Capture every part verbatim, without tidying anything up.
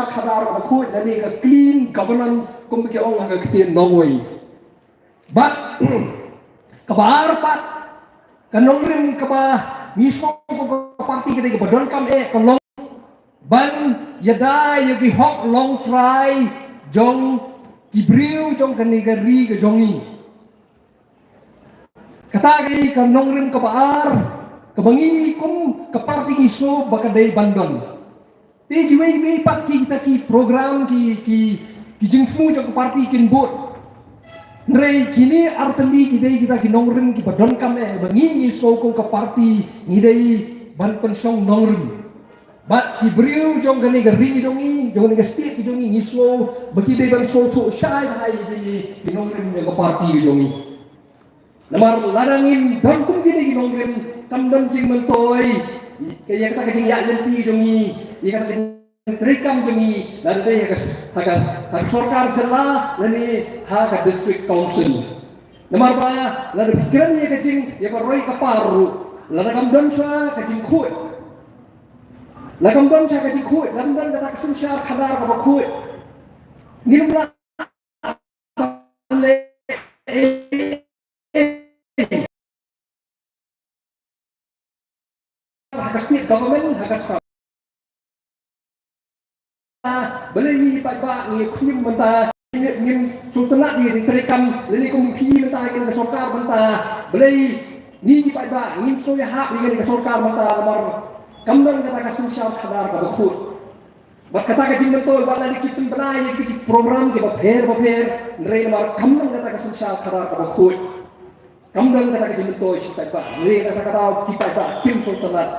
khadar kaba khuid lane ka clean governance kumba ki ong ha ka ktien Nongwei. Bad kaba ar pat, ka nongrim kaba ngi sngewthuh ka party ka dei kaba donkam eh ka long ban ïada ïa ki hok longtrai jong ki briew jong kane ka ri ka jong ngi. Kata ka dei ka nongrim kaba ar kaba ngi kum ka party ngi sngew ba ka dei ban don. Te kiwei kiwei pat ki kita ki program ki ki ki jingthmu jong ka party kin bud. Hynrei kine artylli ki dei kita ki nongrim kiba donkam eh ba ngi ngi sngew kum ka party ngi dei ban pynshong nongrim. Bad ki briew jong kane ka ri jong ngi, jong kane ka state jong ngi, ngi sngew ba ki dei ban sngewthuh shai bha ïa kine ki nongrim jong ka party jong ngi. Namar lada ngim don kum kine ki nongrim, kam don jingmyntoi ïa kata ka jingïaid lynti jong ngi, ïa kata ka jingtreikam jong ngi, lada dei ha ka, ha ka, ha ka sorkar jylla lane ha ka district council. Namar ba lada phi kren ïa ka jing, ïa ka roi ka par ruh, lada kam don shuwa ka jingkhuid, lada kam don shuwa ka jingkhuid, lada kam don kata ka synshar khadar kaba khuid, ngim lah ban leh ha ka state government, ha ka state. Balei ngi paidbah ngi khmih mynta, ngi, ngim sngewtynnat ïa ka jingtreikam, lane kum phi mynta ïa ka sorkar mynta. Balei ngi paidbah ngim sngewthuh ïa ka sorkar mynta namar kam don kata ka synshar khadar kaba khuid. Bad kata ka jingmyntoi, wat la ki pynbna ïa ki program kiba pher ba pher, hynrei namar kam don kata ka synshar khadar kaba khuid. Kam don kata ka jingmyntoi sha ki paidbah, hynrei kata ka daw ki paidbah kim sngewtynnat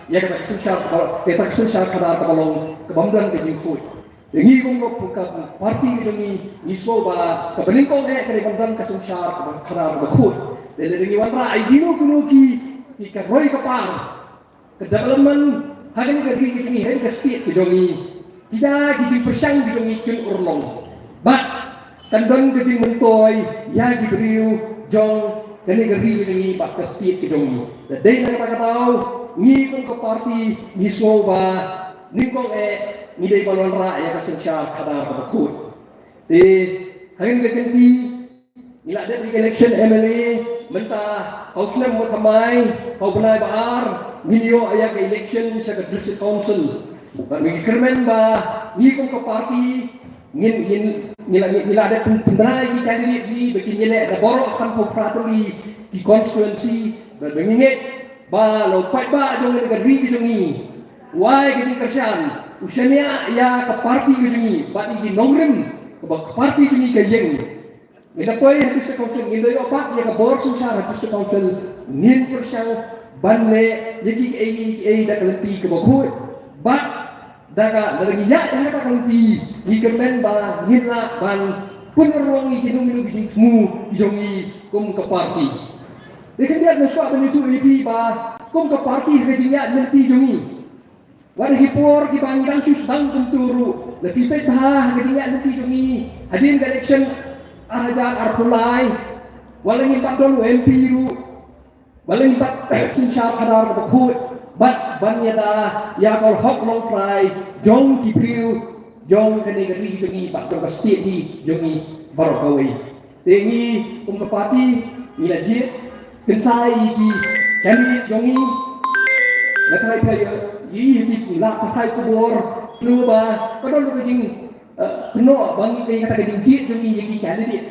ïa kata ka synshar kaba, ïa kata ka synshar khadar kaba long, kaba ym don ka jingkhuid. Te ngi kum ka party ka jong ngi, ngi sngew ba kaba nyngkong eh ka dei ban don ka synshar khadar kaba khuid. Te lada ngi wanrah ïa kino kino ki, ki ka roi ka par ka development ha kane ka ri ka jong ngi, ha ka state ka jong ngi, kita ki jingpyrshang ki jong ngi kin urlong. Bad kan don ka jingmyntoi ïa ki briew jong kane ka ri ka jong ngi bad ka state ka jong ngi. Te dei na kata ka daw ngi kum ka party ngi sngew ba nyngkong eh ngi dei ban wanrah ïa ka synshar khadar kaba khuid. Te ha kane ka kynti ngi la dep ïa ka election M L A mynta, kaw snem ba thymmai, kaw bnai ba ar ngin ïoh ïa ka election sha ka district council. Bad ngi kyrmen ba ngi kum ka party ngin, ngin, ngi la, ngi la dep pyn-, pynbna ïa ki candidate ki ba kin ïaleh da baroh sanphew phra tylli ki constituency. Bad ngi ngeit ba la u paidbah jong ka ri ka jong ngi u ai ka jingkyrshan, u shaniah ïa ka party ka jong ngi bad ïa ki nongrim kaba ka party jong ngi ka ïeng. Ngin da poi ha district council, ngin da ïoh pat ïa ka bor synshar ha district council, ngin pyrshang ban leh ïa kiei kiei da ka lynti kaba khuid. Bad da ka, lada ngi ïaid ha kata ka lynti, ngi kyrmen ba ngin lah ban pynurlong ïa kino kino ki jingthmu jong ngi kum ka party. Te khyndiat nga kwah ban ïathuh ïa phi ba kum ka party ha ka jingïaid lynti jong ngi, wat la ki por kiba ngi dang shu sdang kumto ruh, la phi peit bha ha ka jingïaid lynti jong ngi hadien ka election ar hajar arphew lai, wat la ngim pat don u M P ruh, wat la ngim pat synshar khadar kaba khuid bad ban ïada ïa ka hok longtrai jong ki briew jong kane ka ri jong ngi bad jong ka state hi jong ngi baroh kawei. Te ngi kum ka party ngi la jied kynsai ïa ki candidate jong ngi. Nga tharai phi ïohi ha ki la pathai khubor, pynlong ba ka don ka jing, eh, pynlong ba ngi ka, kata ka jingjied jong ngi ïa ki candidate.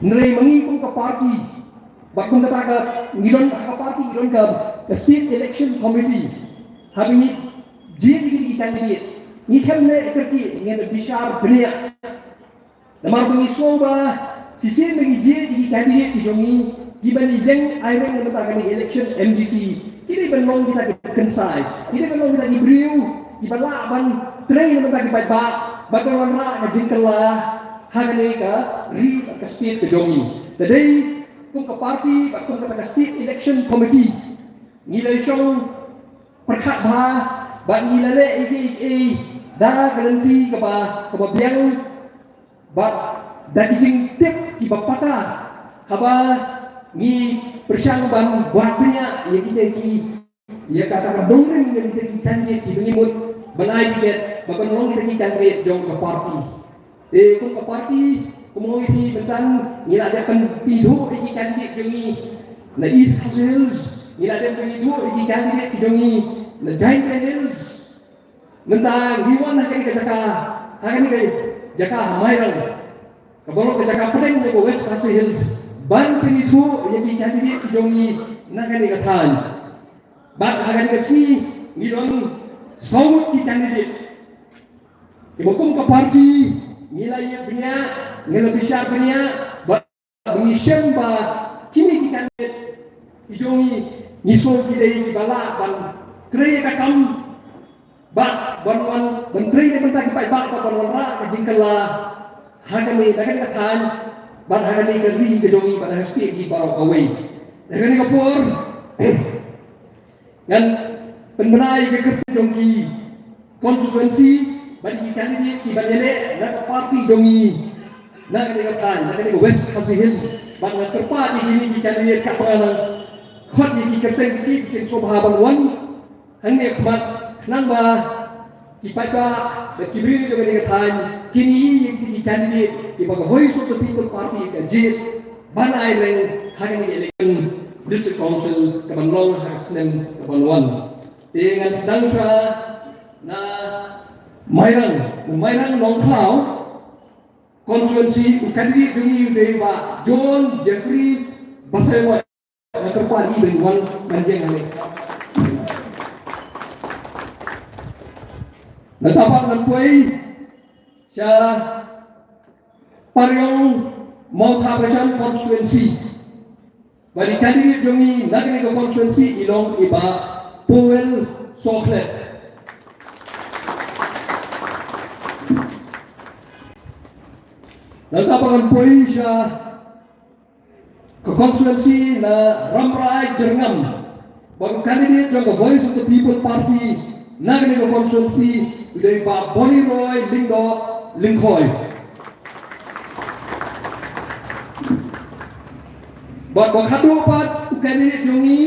Hynrei ma ngi kum ka party, bad kum kata ka ngi don ha ka party ngi don ka, ka State Election Committee. Haba ngi jied ïa ki candidate, ngi khlem leh kyrkieh, ngi da bishar bniah. Namar ba ngi sngew ba shisien ba ngi jied ïa ki candidate ki jong ngi kiba ngi ïeng ai reng na bynta kane election M D C, ki dei ban long kita ki kynsai, ki dei ban long kita ki briew kiba lah ban trei na bynta ki paidbah bad ban wanrah ka jingkylla ha kane ka ri bad ka state ka jong ngi. Te dei kum ka party bad kum kata ka State Election Committee ngi la shong pyrkhat bha bad ngi la leh ïa kiei kiei da ka lynti kaba, kaba biang bad da ki jingtip kiba patta, haba ngi pyrshang ban wad bniah ïa kita ki, ïa kata ka nongrim ïa kita ki candidate kiba ngi mut ban ai tiket ba kan long kita ki candidate jong ka party. Te kum ka party, kum ong ïa phi mynta, ngi la dep pynithuh ïa ki candidate jong ngi na East Khasi Hills, ngi la dep pynithuh ïa ki candidate ki jong ngi na Jaintia Hills. Mynta ngi wan ha kane ka jaka, ha kane ka jaka ha Mairang, kaba long ka jaka pdeng jong ka West Khasi Hills, ban pynithuh ïa ki candidate ki jong ngi na kane ka thaiñ. Bad ha kane ka sngi ngi don saw ngut ki candidate kiba kum ka party ngi la ïa bniah, ngi la bishar bniah, bad ngi shem ba kine ki candidate ki jong ngi, ngi sngew ki dei kiba lah ban trei ka kam, bad ban wan ban trei na ka bynta ki paidbah, bad ban wanrah ka jingkylla ha kane, na kane ka thaiñ, bad ha kane ka ri ka jong ngi, bad ha ka state ki baroh kawei. Na kane ka por ngan pynbna ïa ka kyrteng jong ki constituency bad ki candidate kiban ïaleh na ka party jong ngi na kane ka thaiñ, na kane ka West Khasi Hills, bad ngan kyrpad ïa kine ki candidate, katba nga nang khot ïa ki kyrteng, ki, ki kin sngewbha ban wan hangne ha khmat, khnang ba ki paidbah bad ki briew jong kane ka thaiñ kin ïohi ïa ki candidate kiba ka Voice of the People Party ka jied ban aireng ha kane ka election District Council kaban long ha ka snem kaban wan. Te ngan sdang shuwa na Mairang, na Mairang Nongkhlaw constituency, u candidate jong ngi u dei Bah John Jeffrey Basaiawmoit. Nga kyrpad ïa i ban wan ban ïeng hangne. Nangta pat ngan poi sha Pariong Mawthadraishan constituency. Bad i candidate jong ngi na kane ka constituency i long i Bah Powell Sohkhlet. Nangta pat ngan poi sha ka constituency na Rambrai Jyrngam, bad u candidate jong ka Voice of the People Party na kane ka constituency u dei Bah Boniroy Lyngdoh Lyngkhoi. Bad ba khadduh pat u candidate jong ngi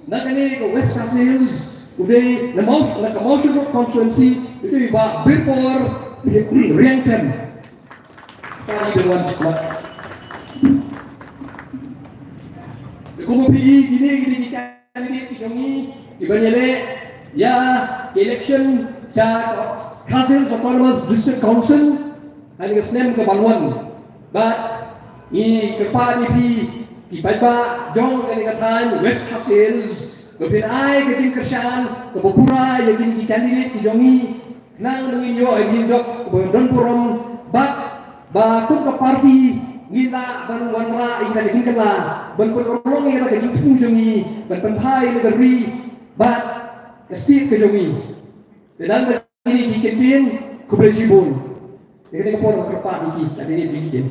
na kane ka West Khasi Hills u dei na Mawsh-, na ka Mawshynrut constituency u dei Bah Birpor Riangtem. Kane ka wan chikmat. Te kumba phi i, kine, kine ki candidate ki jong ngi kiban ïaleh ïa ka election sha Khasi Hills Autonomous District Council ha kane ka snem kaban wan. Bad ngi kyrpad ïa phi ki paidbah jong kane ka thaiñ West Khasi Hills ba phin ai ka jingkyrshan kaba pura ïa kine ki candidate ki jong ngi. Khnang ba ngin ïoh ïa ka jingjop kaba don burom bad ba kum ka party ngin lah ban wanrah ïa ka jingkylla ban pynurlong ïa ka jingthmu jong ngi ban pynphai ïa ka ri bad ka state ka jong ngi. Te don ka jingkyntu, khublei shibun. Ïa kane ka por nga kyrpad ïa ki, ka dei ïa ki kin.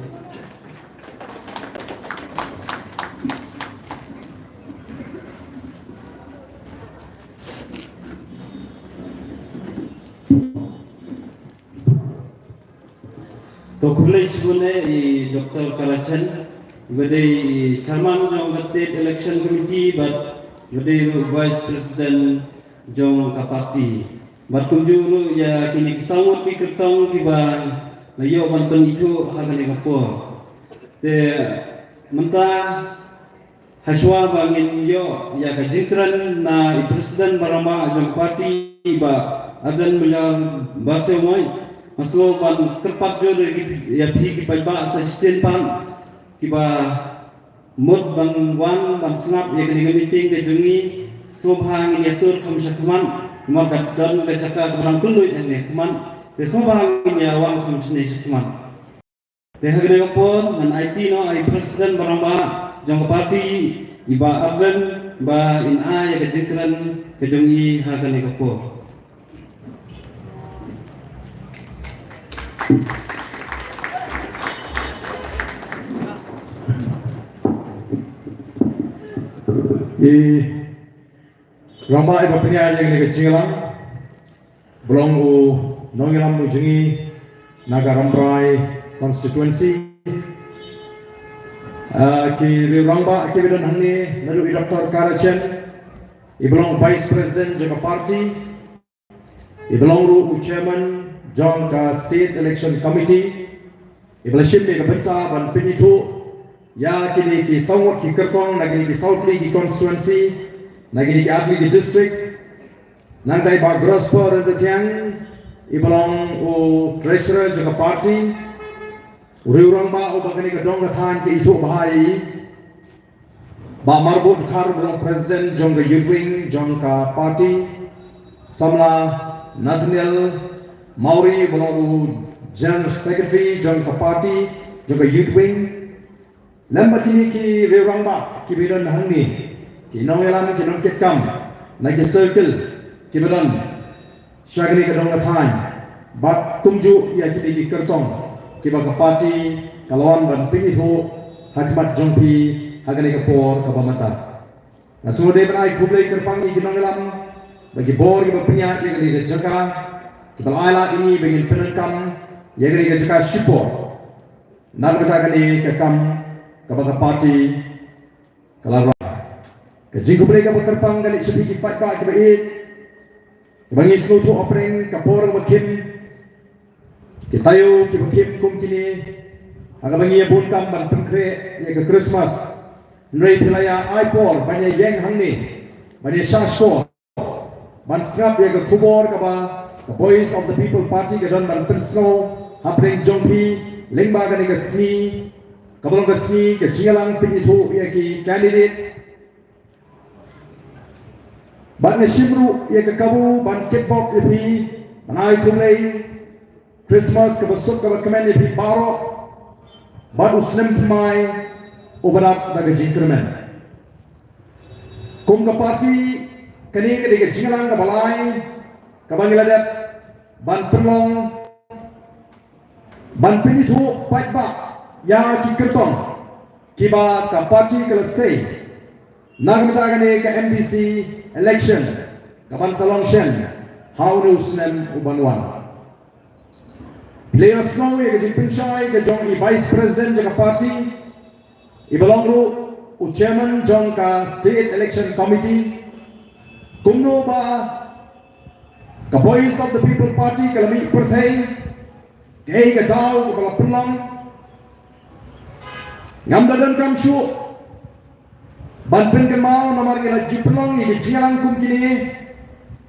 To khublei shibun eh i Doctor Karachen, iba dei i chairman jong ka State Election Committee bad iba dei ruh Vice President jong ka party. Bad kumjuh ruh ïa kine ki saw ngut ki kyrtong kiba la ïoh ban pynithuh ha kane ka por. Te mynta, hashwa ba ngin ïoh ïa ka jingkren na i President ba rangbah jong ka party, i Bah Ardent Miller Basaiawmoit, nga sngew ban kyrpad jur ïa ki, ïa phi ki paidbah sa shisien pat kiba mut ban wan ban sngap ïa kane ka meeting ka jong ngi. Sngewbha ngin ïatur kham sha khmat, namar ka don ka jaka kaba dang kylluid hangne khmat. Te sngewbha ngin ïa wan kham shane sha khmat. Te ha kane ka por ngan aiti noh ïa i President ba rangbah jong ka party, i Bah Ardent, ba in ai ïa ka jingkren ka jong i ha kane ka por. I rangbah iba pynïaid ïa kane ka jingïalang ba long u nongïalam u jong ngi na ka Rambrai constituency. Ah, ki riew rangbah kiba don hangne, naduh i Doctor Karachen, iba long Vice President jong ka party, Iba long ruh u chairman jong ka State Election Committee, iba la shim ïa ka bynta ban pynithuh ïa kine ki saw ngut ki kyrtong na kine ki saw tylli ki constituency, na kine ki ar tylli ki district. Nangta i Bah Grosper Ryntathiang, iba long u treasurer jong ka party, u riew rangbah uba kane ka dong ka thaiñ ka ithuh bha ïa i. Bah Marbud Dkhar, uba long president jong ka youth wing jong ka party. Samla Nathaniel Mawrie, uba long u general secretary jong ka party, jong ka youth wing. Lem bad kine ki riew rangbah kiba don hangne, ki nongïalam, ki nongkitkam na ki circle kiba don sha kane ka dong ka thaiñ, bad kumjuh ïa kine ki kyrtong kiba ka party ka la wan ban pynithuh ha khmat jong phi ha kane ka por kaba mynta. Nga sngewdei ban ai khublei kyrpang ïa ki nongïalam bad ki bor kiba pynïaid ïa kane ka jaka, kiba la ai lad ïa ngi ba ngin pyndonkam ïa kane ka jaka shipor na ka bynta kane ka kam kaba ka party ka la rwai. Ka jingkhublei kaba kyrpang ka leit sha phi ki paidbah kiba ïeit, kiba ngi sngewthuh hapdeng ka por kaba khim, ki taïew kiba khim kum kine, ha kaba ngi ïa bun kam ban pynkhreh ïa ka Christmas. Hynrei phi la ïa ai por ban ïa ïeng hangne, ban ïa shah shkor, ban sngap ïa ka khubor kaba ka Voice of the People Party ka don ban pynsngew hapdeng jong phi lyngba kane ka sngi, kaba long ka sngi ka jingïalang pynithuh ïa ki candidate. Bad nga shim ruh ïa ka kabu ban kitbok ïa phi, ban ai khublei Christmas kaba suk kaba kmen ïa phi baroh, bad u snem thymmai uba dap da ka jingkyrmen. Kum ka party, kane ka dei ka jingïalang kaba lai kaba ngi la dep ban pynlong, ban pynithuh paidbah ïa ki kyrtong kiba ka party ka la sei na ka bynta kane ka M D C election kaban sa long shen ha une u snem uban wan. Phi la ïohsngew ïa ka jingpynshai ka jong i Vice President jong ka party, iba long ruh u chairman jong ka State Election Committee, kumno ba ka Voice of the People Party ka la mih pyrthei, kaei ka daw kaba la pynlong. Ngam da donkam shuh ban pynkynmaw namar ngi la ju pynlong ïa ki jingïalang kum kine,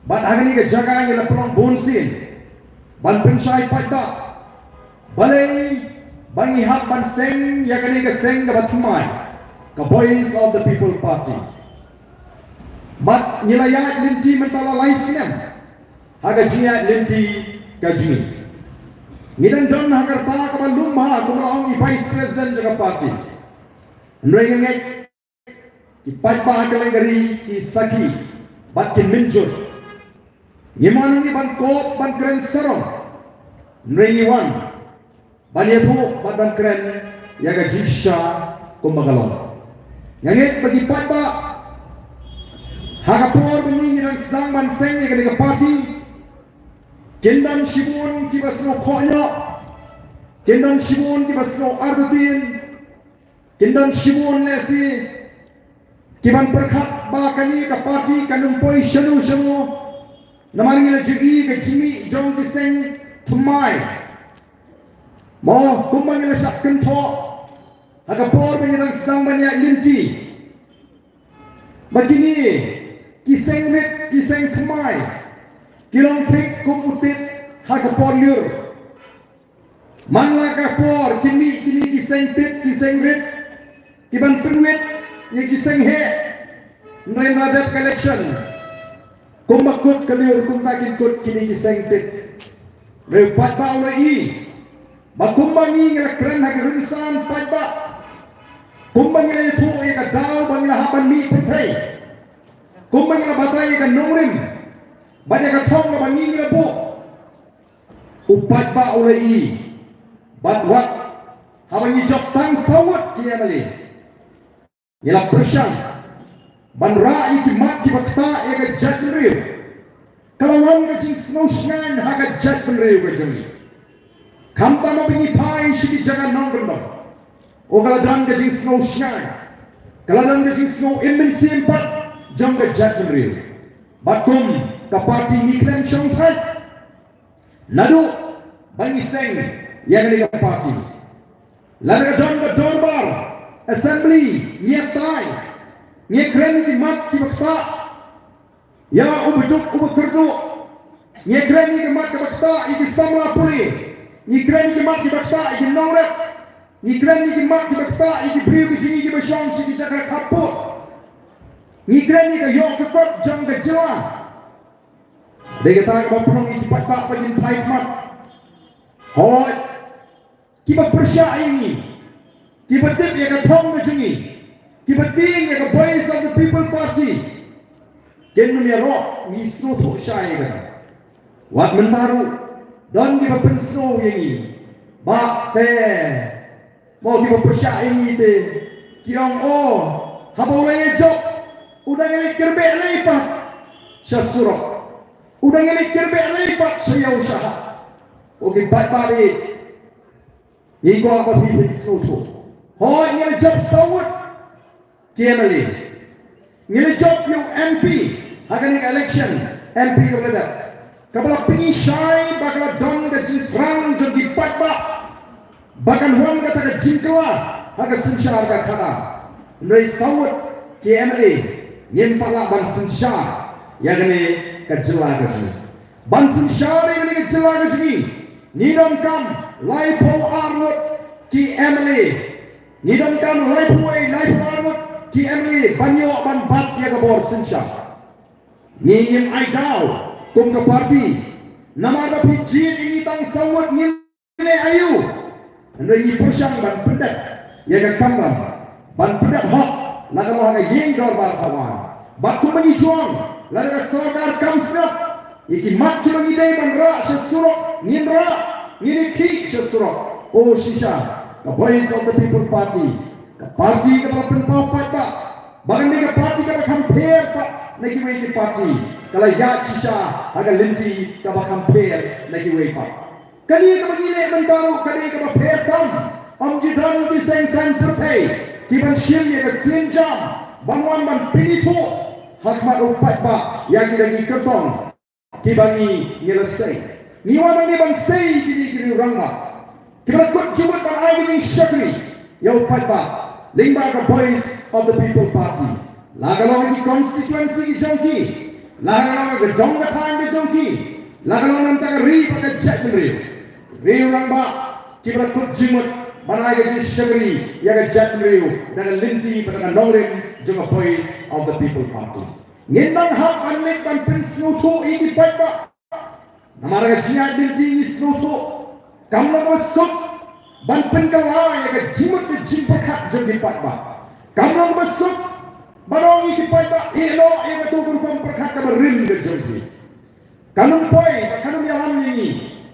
bad ha kane ka jaka ngi la pynlong bunsien ban pynshai paidbah balei ba ngi hap ban seng ïa kane ka seng kaba thymmai, ka Voice of the People Party. Bad ngi la ïaid lynti mynta la lai snem ha ka jingïaid lynti ka jong ngi. Ngi dang don ha ka rta kaba lum bha, kumba la ong i Vice President jong ka party. Hynrei nga ngeit ki paidbah ha ka liang ka ri ki sakhi bad kin mynjur. Ngim wan hangne ban kop ban kren sarong, hynrei ngi wan ban ïathuh bad ban kren ïa ka jingshisha kumba ka long. Nga ngeit ba ki paidbah, ha ka por ba ngi ngi dang sdang ban seng ïa kane ka party, kin don shibun kiba sngewkhohñiuh, kin don shibun kiba sngew artatien, kin don shibun lehse kiban pyrkhat ba kane ka party kan ym poi shano shano. Namar ngi la ju i ka jingmih jong ki seng thymmai, mo, kumba ngi la shah kynthoh ha ka por ba ngi dang sdang ban ïaid lynti, ba kine ki seng rit, ki seng thymmai, ki long thik kum u tit ha ka por lyiur. Man la ka por kin mih kine ki seng tit, ki seng rit, kiban pynwit ïa ki seng heh. Hynrei la dep ka election, kumba kut ka lyiur kumta kin kut kine ki seng tit. Hynrei u paidbah u la i ba kumba ngi ngi la kren ha ki rynsan paidbah, kumba ngi la ïathuh ïa ka daw ba ngi la hap ban mih pyrthei, kumba ngi la batai ïa ka nongrim bad ïa ka thong kaba ngi ngi la buh, u paidbah u la i. Bad wat haba ngi jop tang saw ngut ki M L A, ngi la pyrshang ban rah ïa ki mat kiba ktah ïa ka jaitbynriew. Ka la wan ka jingsngew shngaiñ ha ka jaitbynriew ka jong ngi. Khamtam haba ngi phai sha ki jaka nongkyndong, o, ka la don ka jingsngew shngaiñ, ka la don ka jingsngew im mynsiem pat jong ka jaitbynriew. Bad kum ka party ngi khlem shongthait Naduh ba ngi seng ïa kane ka party, lada ka don ka dorbar assembly, ngi ïatai, ngi ïakren ïa ki mat kiba ktah ïa u baduk u bakyrduh, ngi ïakren ïa ki mat kiba ktah ïa ki samla pule, ngi kren ïa ki mat kiba ktah ïa ki nongrep, ngi kren ïa ki mat kiba ktah ïa ki briew ki jong ngi kiba shong sha ki jaka khappud, ngi kren ïa ka ïoh ka kot jong ka jylla. Dei kata kaba pynlong ïa ki paidbah ba kin phai khmat. Hooid, kiba pyrshah ïa ngi, kiba tip ïa ka thong ka jong ngi, kiba tieng ïa ka Voice of the People Party, kin ym ïaroh, ngi sngewthuh shai ïa kata. Wat mynta ruh don kiba pynsngew ïa ngi, ba te mo kiba pyrshah ïa ngi te ki ong, o, haba u la ïajop u dang ïaleit kyrbeh lei pat sha surok, u dang ïaleit kyrbeh lei pat sha ïew sha hap. O ki paidbah, ngi kwah ba phi phin sngewthuh. Hooid, ngi la jop saw ngut ki MLA. Ngi la jop ïa u MP ha kane ka election, MP kaba la dep, kaba la pyni shai ba ka la don ka jingthrang jong ki paidbah ba kan wan kata ka jingkylla ha ka synshar ka khadar. Hynrei saw ngut ki MLA ngim pat lah ban synshar ïa kane ka jylla ka jong ngi. Ban synshar ïa kane ka jylla ka jong ngi, ngi donkam laiphew ar ngut ki MLA. Ngi donkam laiphew wei, laiphew ar ngut ki MLA ban ïoh ban bat ïa ka bor synshar. Ngi ngim ai daw kum ka party, namar ba phi jied ïa ngi tang saw ngut, ngim leh aïu. Hynrei ngi pyrshang ban pyndep ïa ka kamram, ban pyndep hok, la ka long ha ka ïing dorbar thawaiñ. Bad kumba ngi ju ong, lada ka sorkar kam sngap, ïa ki mat kiba ngi dei ban rah sha surok ngin rah, ngin ïakhih sha surok. O shisha, ka Voice of the People Party, ka party kaba la pynpaw paidbah ba kan dei ka party kaba kham pher pat na kiwei ki party, ka la ïaid shisha ha ka lynti kaba kham pher na kiwei pat. Kane kaba ngi leh mynta ruh ka dei kaba pher tam. Ym ju don ki seng saiñ pyrthei kiban shim ïa ka sienjam ban wan ban pynithuh ha khmat u paidbah ïa kita ki kyrtong kiba ngi, ngi la sei. Ngi wan hangne ban sei kine ki riew rangbah kiba la kut jingmut ban ai ka jingshakri ïa u paidbah lyngba ka Voice of the People Party. La ka long ha ki constituency ki jong ki, la ka long ha ka dong ka thaiñ ka jong ki, la ka long na ka bynta ka ri bad ka jaitbynriew. Riew rangbah kiba la kut jingmut ban ai ka jingshakri ïa ka jaitbynriew da ka lynti bad da ka nongrim jong ka Voice of the People Party. Ngin nang hap ban leit ban pynsngewthuh ïa ki paidbah. Namar ka jingïaid lynti ngi sngewthuh kam long kaba suk ban pynkylla ïa ka jingmut ka jingpyrkhat jong ki paidbah. Kam long kaba suk ban ong ïa ki paidbah, ïeh noh ïa kato ka rukom pyrkhat kaba rim ka jong phi. Kan ym poi bad kan ym ïalam ïa ngi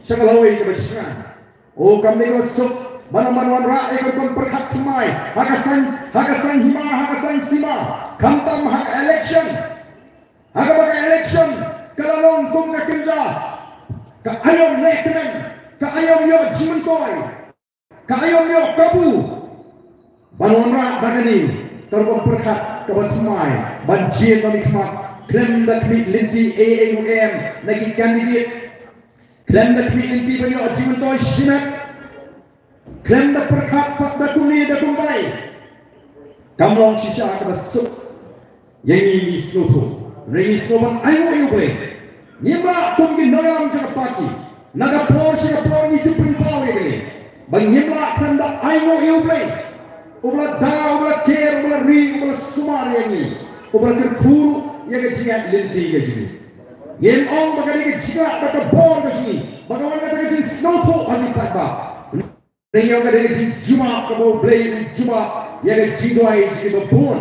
sha ka lawei kaba shngaiñ. O, kam dei kaba suk ban ong ban wanrah ïa ka rukom pyrkhat thymmai ha ka saiñ, ha ka saiñ hima, ha ka saiñ sima, khamtam ha ka election. Ha kaba ka election ka la long kum ka kynja, ka aïom leh kmen, ka aïom ïoh jingmyntoi, ka aïom ïoh kabu. Ban wanrah da kane ka rukom pyrkhat kaba thymmai, ban jied na ki khmat khlem da khmih lynti ei ei ruh em na ki candidate, khlem da khmih lynti ban ïoh jingmyntoi shimet, khlem da pyrkhat pat da kumne da kumtai. Kam long shisha kaba suk ïa ngi, ngi sngewthuh. Hynrei ngi sngewbha ban ainguh ïa U Blei, ngim lah kum ki nongïalam jong ka party na ka por sha ka por ngi ju pynpaw ïa kane ba ngim lah khlem da ainguh ïa U Blei, uba la da, uba la ker, uba la ri, uba la sumar ïa ngi, uba la kyrkhu ruh ïa ka jingïaid lynti ka jong ngi. Ngim ong ba ka dei ka jingïaid, ba ka bor ka jong ngi ba ka wan kata ka jingsngewthuh ha ngi paidbah. Ngi ong ka dei ka jingjubab kaba U Blei u jubab ïa ka jingduwai jong kiba bun.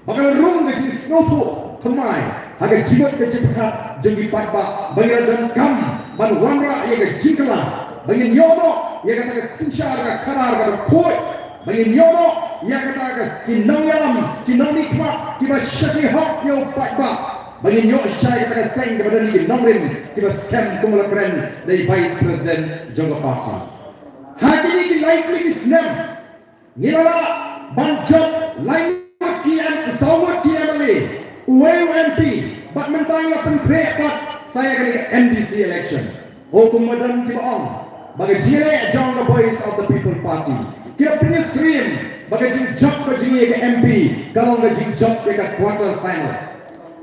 Ba ka la rung ka jingsngewthuh thymmai ha ka jingmut ka jingpyrkhat jong ki paidbah ba ngi la donkam ban wanrah ïa ka jingkylla ba ngin ïoh noh ïa kata ka synshar ka khadar kaba khuid, ba ngin ïoh noh ïa kata ka, ki nongïalam, ki nongmihkhmat kiba shakri hok ïa u paidbah, ba ngin ïoh shai kata ka seng kaba don ïa ki nongrim kiba skhem kumba la kren da i Vice President jong ka party. Ha kine ki lai tylli ki snem ngi la lah ban jop lai ngut ki M, saw ngut ki MLA, uwei u MP, bad mynta ngi la pynkhreh pat sa ïa kane ka MDC election. Hukum madan kiba ong ba ka jingleh jong ka Voice of the People Party ki la pynïasyriem ba ka jingjop ka jong ngi ka M P ka long ka jingjop ïa ka quarter final.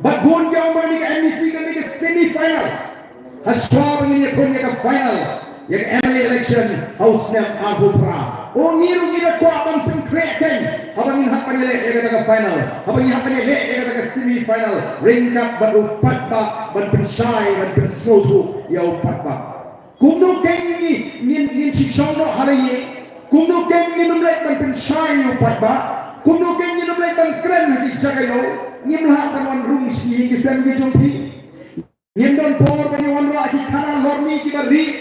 Bad bun ki ong ba kane ka M E C kane ka semi final. Hashwa ba ngin ïakhun ïa ka final ïa ka M L A election ha u snem arphew phra. O ngi ruh ngi da kwah ban pynkhreh kein haba ngin hap ban ïaleh ïa kata ka final, haba ngin hap ban ïaleh ïa kata ka semi final ryngkat bad u paidbah, ban pynshai ban pynsngewthuh ïa u paidbah. Kumno kein ngi ngin ngin shu shong noh ha la ïing? Kumno kein ngin ym leit ban pynshai ïa u paidbah? Kumno kein ngin ym leit ban kren ha ki jaka ïew? Ngim lah ban wan rung sha ki ïing ki sem ki jong phi. Ngim don por ban ïa wanrah ki khana lorni kiba rieh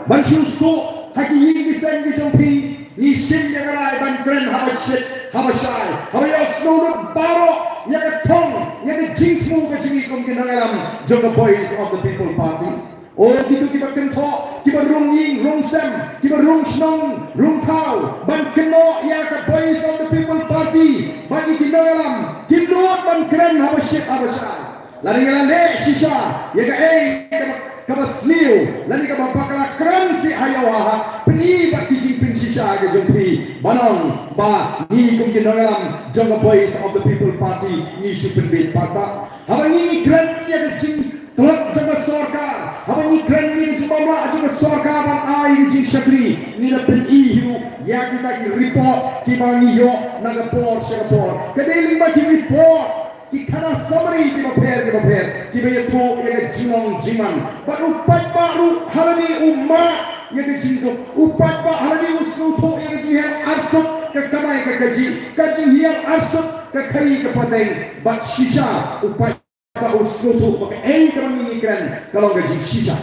ban shu suh ha ki ïing ki sem ki jong phi. Ngi shim ïa ka rai ban kren haba shit haba shai, haba ïohsngew lut baroh ïa ka thong, ïa ka jingthmu ka jong ngi kum ki nongïalam jong ka Voice of the People Party. O kito kiba kynthoh, kiba rung ïing rung sem, kiba rung shnong rung thaw ban kynnoh ïa ka Voice of the People Party bad ïa ki nongïalam, kim nud ban kren haba shit haba shai. Lada ngi la leh shisha ïa kaei kaba, kaba sniew lane kaba bakla, kren seh ha ïew ha hat, pyni bad ki jingpynshisha ka jong phi ban ong ba ngi kum ki nongïalam jong ka Voice of the People Party ngi shu pynbeit paidbah. Haba ngi ngi kren ïa ka jingtlot jong ka sorkar, haba ngi kren ïa ka jingbym lah jong ka sorkar ban ai ka jingshakri, ngi la pyni hi ruh ïa kita ki report kiba ngi ïoh na ka por sha ka por. Ka dei lyngba ki report, ki khana summary kiba pher kiba pher kiba ïathuh ïa ka jinglong jingman. Bad u paidbah ruh ha lade u mad ïa ka jingduk, u paidbah ha lade u sngewthuh ïa ka jinghiar arsut ka kamai ka kajih, ka jinghiar arsut ka khaii ka pateng. Bad shisha u paidbah u sngewthuh ba kaei kaba ngi ngi kren ka long ka jingshisha.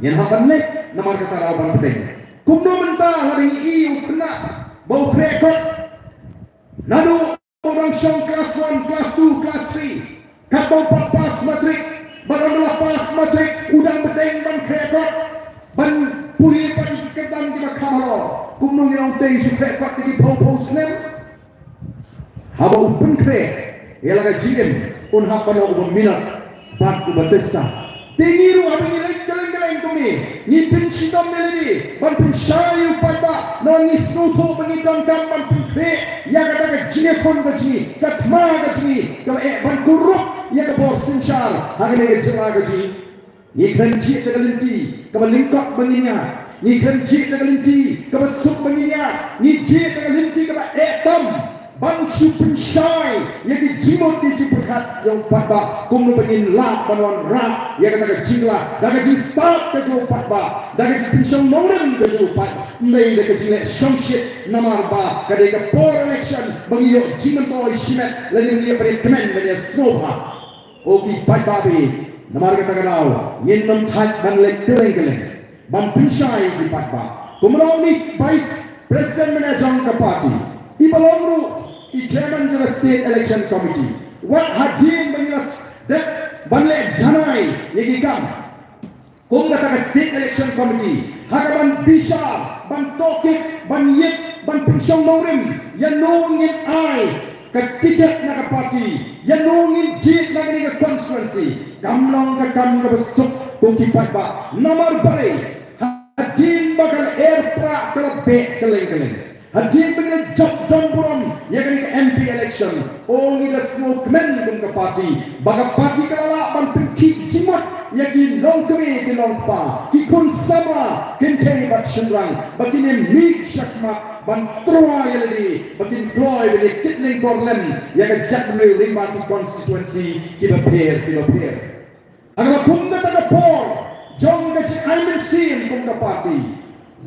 Ngin hap ban leit namar kata daw ban pateng. Kumno mynta lada ngi i u khynnah ba u khreh kot, naduh u dang shong class one, class two, class three, katba u pat pass matric, bad ynda la pass matric u dang bteng ban khreh kot, ban pule pat ïa ki kyrdan kiba kham halor. Kumno ngin ong te shu khreh kot da ki phew phew snem? Haba u pynkhreh ïa la ka jingim, un hap ban long uba minot bad uba testa. Te ngi ruh haba ngi leit kylleng kylleng kumne, ngi pynshitom ïa lade ban pynshai ïa u paidbah, namar ngi sngewthuh ba ngi donkam ban pynkhreh ïa kata ka jingïakhun ka jong ngi, ka thma ka jong ngi, kaba eh ban kurup ïa ka bor synshar ha kane ka jylla ka jong ngi. Ngi kren jied da ka lynti kaba lyngkot ba ngin ïaid. Ngi kren jied da ka lynti kaba suk ba ngin ïaid. Ngi jied da ka lynti kaba eh tam ban shu pynshai ïa ki jingmut ki jingpyrkhat jong u paidbah, kumno ba ngin lah ban wanrah ïa kata ka jingkylla da ka jingstad ka jong u paidbah, da ka jingpynshong nongrim ka jong u paidbah, ym dei da ka jingleh shongshit namar ba ka dei ka por election ba ngi ïoh jingmyntoi shimet lane ba ngi ïoh ban ïakmen ban ïasngewbha. O ki paidbah, namar kata ka daw ngin nym thait ban leit kylleng kylleng ban pynshai ïa ki paidbah. Kumno u Vice President mynne jong ka party, i ba long ruh i Chairman jong ka State Election Committee, wat hadien ba ngi la dep ban leh janai ïa ki kam kum kata ka State Election Committee, ha kaban bishar, ban tohkit, ban ïit, ban pynshong nongrim ïa no ngin ai ka tiket na ka party, ïa no ngin jied na kane ka constituency, kam long ka kam kaba suk ko ki paidbah. Namar balei? Hadien ba ka lyer prah ka la beh kylleng kylleng, hadien ba ngi la jop don burom ïa kane ka M P election, o ngi la sngewkmen kum ka party ba ka party ka la lah ban pynkhih jingmut ïa ki longkmie ki longkpa, ki khun samla kynthei bad shynrang, ba kin ïa mih shakhmat ban trua ïa lade, ba kin kloi ban ïa kit lyngkor lem ïa ka jaitbynriew lyngba ki constituency kiba pher kiba pher. Ha kaba kum kata ka por jong ka jingai mynsiem kum ka party,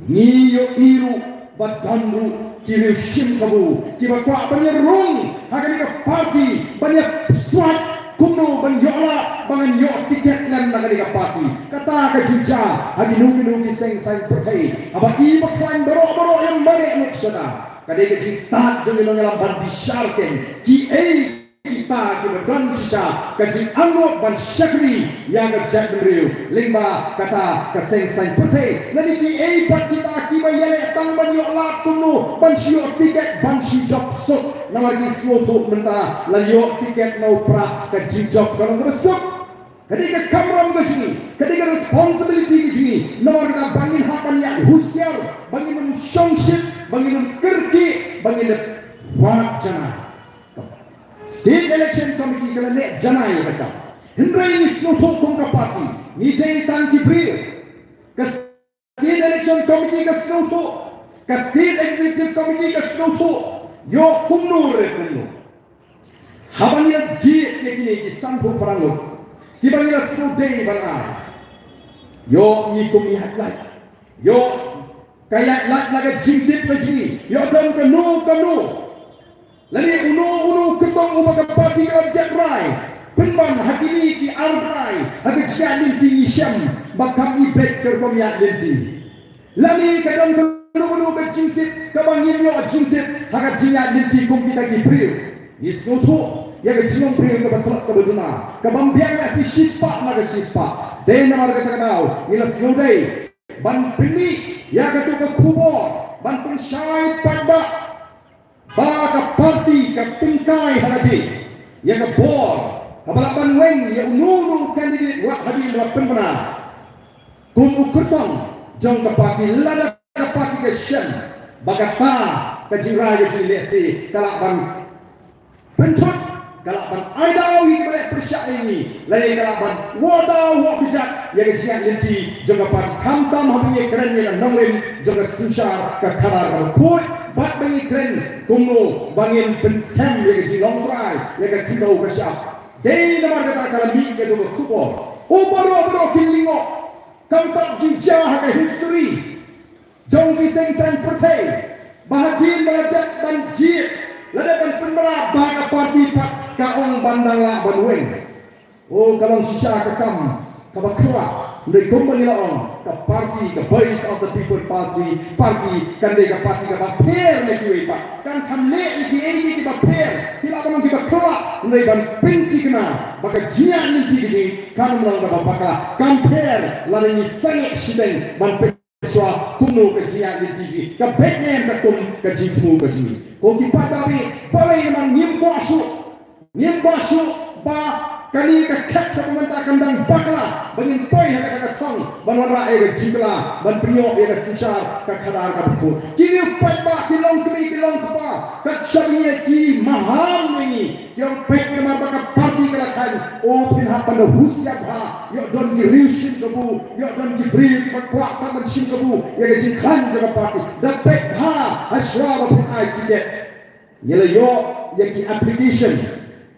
ngi ïohi ruh ba don ruh ki riew shim kabu kiba kwah ban ïa rung ha kane ka party, ban ïa pyrshah kumno ban ïoh lah ba ngan ïoh tiket lem na kane ka party. Kata ka jingjia ha kino kino ki seng saiñ pyrthei, haba i ba khlaiñ baroh baroh ïa mareh lut shata. Ka dei ka jingstad jong ngi nongïalam ban bishar kein kiei kita kiba don shisha ka jingangnud ban shakri ïa ka jaitbynriew lyngba kata ka seng saiñ pyrthei, lane kiei pat kita kiba ïaleh tang ban ïoh lad kumno ban shu ïoh tiket ban shu jop suk. Namar ki sngewthuh mynta la ïoh tiket na u prah, ka jingjop ka long kaba suk. Ka dei ka kamram ka jong ngi, ka dei ka responsibility ka jong ngi. Namar kata ba ngin hap ban ïa husiar, ba ngin ym shongshit, ba ngin ym kyrkieh, ba ngin ym wad janai. State Election Committee ka la leh janai ïa kata. Hynrei ngi sngewthuh kum ka party, ngi dei tang ki briew. Ka State Election Committee ka sngewthuh, ka State Executive Committee ka sngewthuh. Ïoh kumno re kumno, haba ngi la jied ïa kine ki sanphew phra ngut kiba ngi la sngewdei ban ai, ïoh ngi kum ïaid lait, ïoh ka ïaid lait na ka jingtip ka jong ngi, ïoh don kano kano. Lane uno uno u kyrtong uba ka party ka la dep rai pynban ha kine ki ar bnai ha ka jingïaid lynti, ngi shem ba kam i beit ka rukom ïaid lynti. Lane ka don kano kano ka jingtip kaba ngim ïoh jingtip ha ka jingïaid lynti kum kita ki briew. Ngi sngewthuh ïa ka jinglong briew kaba tlot kaba duna, kaba ym biang la shi shispah na ka shispah. Dei namar kata ka daw ngi la sngewdei ban pynmih ïa kato ka khubor ban pynshai paidbah ba ka party ka tyngkai ha lade ïa ka bor kaba lah ban weng ïa uno uno u candidate wat hadien ba la pynbna kum u kyrtong jong ka party, lada ka party ka shem ba kata ka jingrai ka jinglehse ka lah ban pynthut, ka lah ban ai daw ïa kiba leh pyrshah ïa ngi, lane ka lah ban wad daw wad kjat ïa ka jingïaid lynti jong ka party, khamtam haba ngi kren ïa ka nongrim jong ka synshar ka khadar kaba khuid, bad ba ngi kren kumno ba ngin pynskhem ïa ka jinglong trai, ïa ka khyndew ka shyiap. Dei namar kata ka la mih kato ka khubor. O baroh baroh kin lyngngoh, kam pat ju jia ha ka history jong ki seng saiñ pyrthei ba hadien ba la dep ban jied, la dep ban pynbna ba ka party pat ka ong ban dang lah ban weng. O, ka long shisha ka kam kaba khraw. Hynrei kumba ngi la ong, ka party, ka Voice of the People Party, party kan dei ka party kaba pher na kiwei pat. Kan kham leh ïa kiei kiei kiba pher, ki lah ban long kiba khraw, hynrei ban pynthikna ba ka jingïaid lynti ka jong ngi kan ym long kaba bakla, kan pher lada ngi sangeh shiteng ban peit shuwa kumno ka jingïaid lynti jong ngi ka beit ne em katkum ka jingthmu ka jong ngi. Ko ki paidbah, balei namar ngim kwah shuh, ngim kwah shuh ba kane ka khet kaba mynta kan dang bakla, ba ngin poi ha kata ka thong ban wanrah ïa ka jingkylla, ban pynïoh ïa ka synshar ka khadar kaba khuid. Kine ki paidbah ki long kmie ki long kpa, kat shaba ngi leh ki maham ïa ngi. Ïoh peit namar ba ka party ka la kheiñ, o phin hap ban da husiar bha, ïoh don ki riew shim kabu, ïoh don ki briew kiba kwah tang ban shim kabu ïa ka jingkheiñ jong ka party. Da peit bha ha shuwa ba phin ai ticket. Ngi la ïoh ïa ki application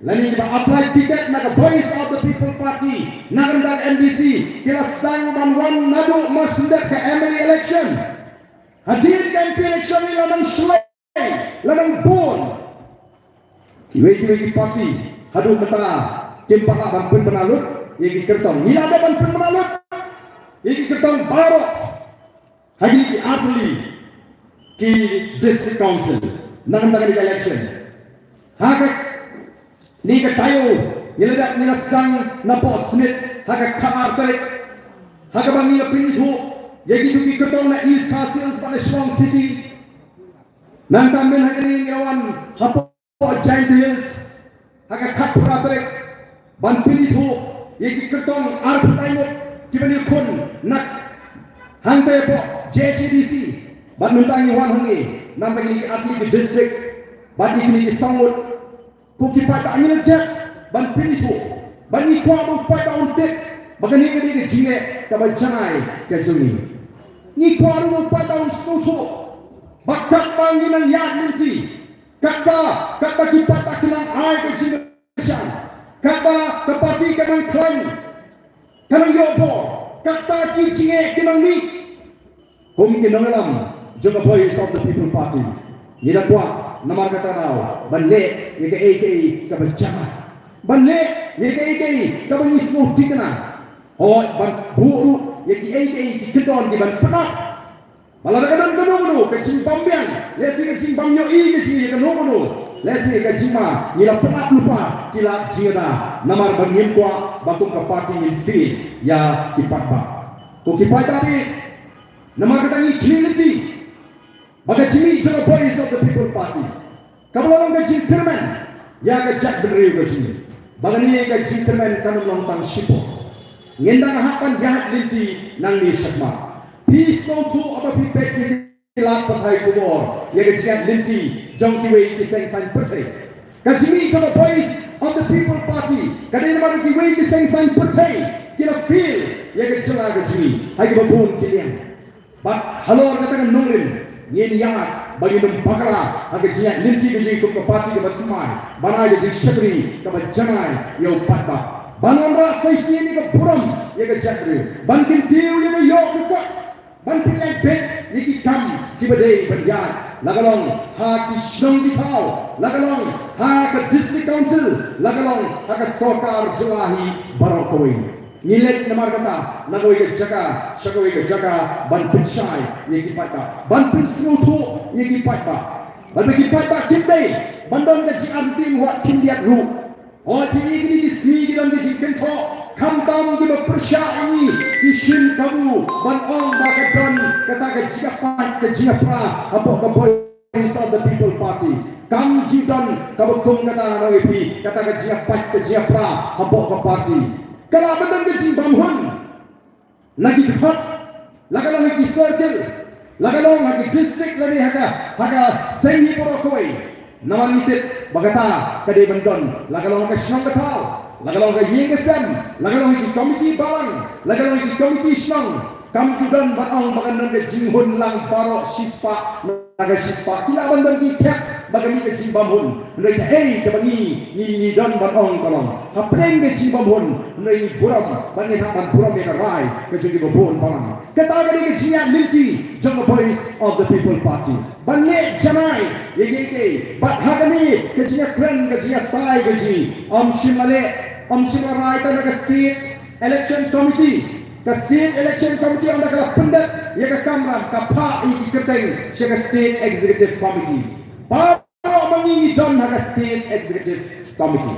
lane kiba apply ticket na ka Voice of the People Party na ka bynta M D C, ki la sdang ban wan naduh mar shu dep ka M L A election. Hadien ka M P election ngi la nang shlei, la nang bun. Kiwei kiwei ki party haduh mynta kim pat lah ban pynbna lut ïa ki kyrtong. Ngi la dep ban pynbna lut ïa ki kyrtong baroh ha kine ki artylli ki district council na ka bynta kane ka election. Ha kane ka taïew ngi la dep, ngi la sdang napoh Smit ha ka khatar tarik, ha kaba ngi la pynithuh ïa kito ki kyrtong na East Khasi Hills bad na Shillong City. Nangta mynhynnin ngi la wan hapoh Jaintia Hills ha ka khatphra tarik ban pynithuh ïa ki kyrtong arphew ngut kiba ngi khun na hangta hapoh J H A D C. Bad mynta ngi wan hangne namar kine ki artylli ki district bad ïa kine ki saw ngut. Ko ki paidbah, ngi la dep ban pynithuh, ba ngi kwah ba u paidbah un tip ba kane ka dei ka jingeh kaba janai ka jong ngi. Ngi kwah ruh ba u paidbah un sngewthuh ba katba ngi nang ïaid lynti, katba, katba ki paidbah ki nang ai ka jingkyrshan, katba ka party ka nang khlaiñ, ka nang ïoh bor, kata ki jingeh ki nang mih. Kum ki nongïalam jong ka Voice of the People Party, ngi da kwah namar kata ka daw ban leh ïa kaei kaei kaba janai, ban leh ïa kaei kaei kaba ngi sngewthikna. Hooid, ban buh ruh ïa kiei kiei ki kyndon ki ban pynap. Ba lada ka don kano kano ka jingbym biang, lehse ka jingbym ïohi ka jong ngi ïa kano kano, lehse ka jingma ngi la pynap lypa, ki la jingada, namar ba ngim kwah ba kum ka party ngin fail ïa ki paidbah. Ko ki paidbah, namar kata ngi khmih lynti ba ka jingmih jong ka Voice of the People Party kaba la long ka jingkyrmen ïa ka jaitbynriew ka jong ngi, ba kane ka jingkyrmen kan ym long tang shipor. Ngin dang hap ban ïaid lynti nangne shakhmat. Phi sngewthuh haba phi peit ïa ki lad pathai khubor ïa ka jingïaid lynti jong kiwei ki seng saiñ pyrthei. Ka jingmih jong ka Voice of the People Party ka dei namar kiwei ki seng saiñ pyrthei ki la fail ïa ka jylla ka jong ngi ha kiba bun ki liang. Bad halor kata ka nongrim ngin ïaid ba ngin ym bakla ha ka jingïaid lynti ka jong ngi kum ka party kaba thymmai ban ai ka jingshakri kaba janai ïa u paidbah. Ban wanrah sa shisien ïa ka burom ïa ka jaitbynriew, ban kyntiew ïa ka ïoh ka kot, ban pynïaid beit ïa ki kam kiba dei ban ïaid, la ka long ha ki shnong ki thaw, la ka long ha ka district council, la ka long ha ka sorkar jylla hi baroh kawei. Ngi leit namar kata na kawei ka jaka sha kawei ka jaka ban pynshai ïa ki paidbah, ban pynsngewthuh ïa ki paidbah. Bad ba ki paidbah kim dei ban don ka jingartatien wat khyndiat ruh. Hooid, phi i kine ki sngi ki don ki jingkynthoh khamtam kiba pyrshah ïa ngi, ki shim kabu ban ong ba ka don kata ka jingïapait ka jingïapra hapoh ka Voice of the People Party. Kam ju don kaba kum kata, nga ong ïa phi, kata ka jingïapait ka jingïapra hapoh ka party. Ka lah ban don ka jingbam hun na ki dkhot, la ka long ha ki circle, la ka long ha ki district lane ha ka, ha ka seng hi baroh kawei. Namar ngi tip ba kata ka dei ban don la ka long ha ka shnong ka thaw, la ka long ha ka ïing ka sem, la ka long ha ki komiti balang, la ka long ha ki komiti shnong. Kam ju don ban ong ba kan don ka jinghun lang baroh shispah na ka shispah. Ki lah ban don ki thep ba ka mih ka jingbam hun. Hynrei kaei kaba ngi, ngi, ngi don ban ong ka long, hapdeng ka jingbam hun, hynrei ngi burom bad ngin hap ban burom ïa ka rai ka jong kiba bun balang. Kata ka dei ka jingïaid lynti jong ka Voice of the People Party, ban leh janai ïa kiei kiei. Bad ha kane ka jingïakren ka jingïatai ka jong ngi, ym shym la leh, ym shym la rai tang na ka State Election Committee. Ka State Election Committee ynda ka la pyndep ïa ka kamram, ka phah ïa ki kyrteng sha ka State Executive Committee. Baroh ma ngi ngi don ha ka State Executive Committee.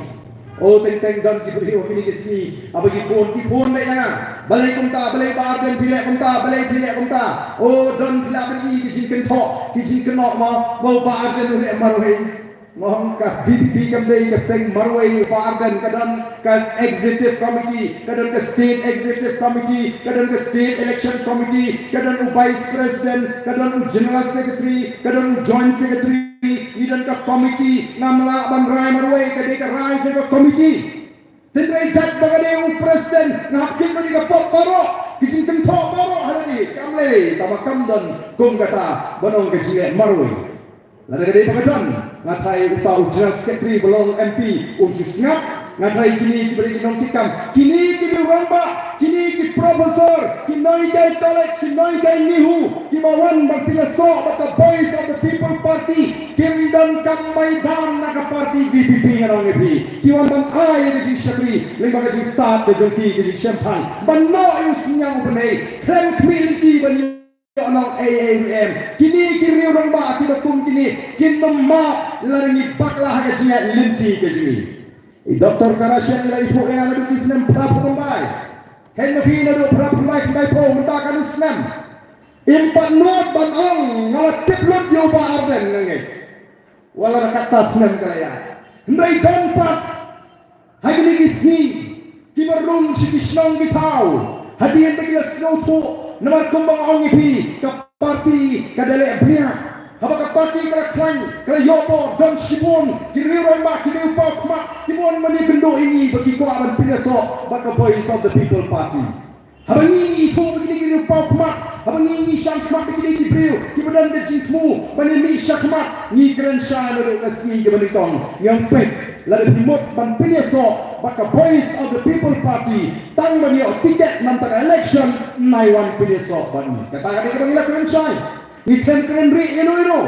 O teng teng don ki briew kine ki sngi haba ki phone, ki phone leh ïa nga, balei kumta, balei Bah Ardent phi leh kumta, balei phi leh kumta. O don, phi lah ban i ki jingkynthoh, ki jingkynnoh ma, ba u Bah Ardent u leh marwei. Nga ong ka VPP kam dei ka seng marwei, Bah Ardent. Ka don ka Executive Committee, ka don ka State Executive Committee, ka don ka State Election Committee, ka don u Vice President, ka don u General Secretary, ka don u Joint Secretary. Ngi don ka committee, ngam lah ban rai marwei, ka dei ka rai jong ka committee. Hynrei jait ba ka dei u President, nga hap kit ïa ka pop baroh, ki jingkynthoh baroh ha lade. Kam lei, tangba kam don kum kata ban ong ka jingleh marwei. Lada ka dei ba ka don, nga tharai uta u General Secretary ba long MP un shu sngap. Nga tharai kine kiba dei ki nongkitkam, kine ki rangbah, kine ki professor, ki nonghikai college, ki nonghikai NEHU, kiba wan ban pynïasoh bad ka Voice of the People Party, kim donkam ban ïaid na ka party VPP, ngan ong ïa phi. Ki wan ban ai ïa ka jingshakri lyngba ka jingstad ka jong ki, ka jingshemphang, ban noh ïa u synñiang u bneng, khlem khmih lynti ban ïoh nongei ei ruh em. Kine ki riew rangbah kiba kum kine kin ym map lada ngi bakla ha ka jingïaid lynti ka jong ngi. I Doctor Kharashian i la ithuh ïa nga naduh ki snem phra phew khyndai, hynrei ma phi naduh phra phew khyndai, khyndai phew, mynta katno snem. Im pat nud ban ong nga la tip lut ïa u Bah Ardent, nga ngeit. Wat la katta snem ka la ïaid. Hynrei don pat ha kine ki sngi kiba rung sha ki shnong ki thaw, hadien ba ki la sngewthuh, namar kumba nga ong ïa phi, ka party ka da leh bniah. Haba ka party ka la khlaiñ, ka la ïoh bor, don shibun ki riew rangbah, ki riew paw khmat, kiba wan ban ïakynduh ïa ngi ba ki kwah ban pynïasoh bad ka Voice of the People Party. Haba ngi, ngi ithuh ba kine ki riew paw khmat, haba ngi, ngi shang khmat ba kine ki briew kiba don ka jingthmu ban ïamih shakhmat, ngi kren shai naduh ka sngi kaba nyngkong, ngi ong peit, lada phi mut ban pynïasoh bad ka Voice of the People Party, tang ban ïoh tiket na kata ka election, nai wan pynïasoh bad ngi. Kata ka dei kaba ngi la kren shai. Ngi khlem kren rieh ïano ïano.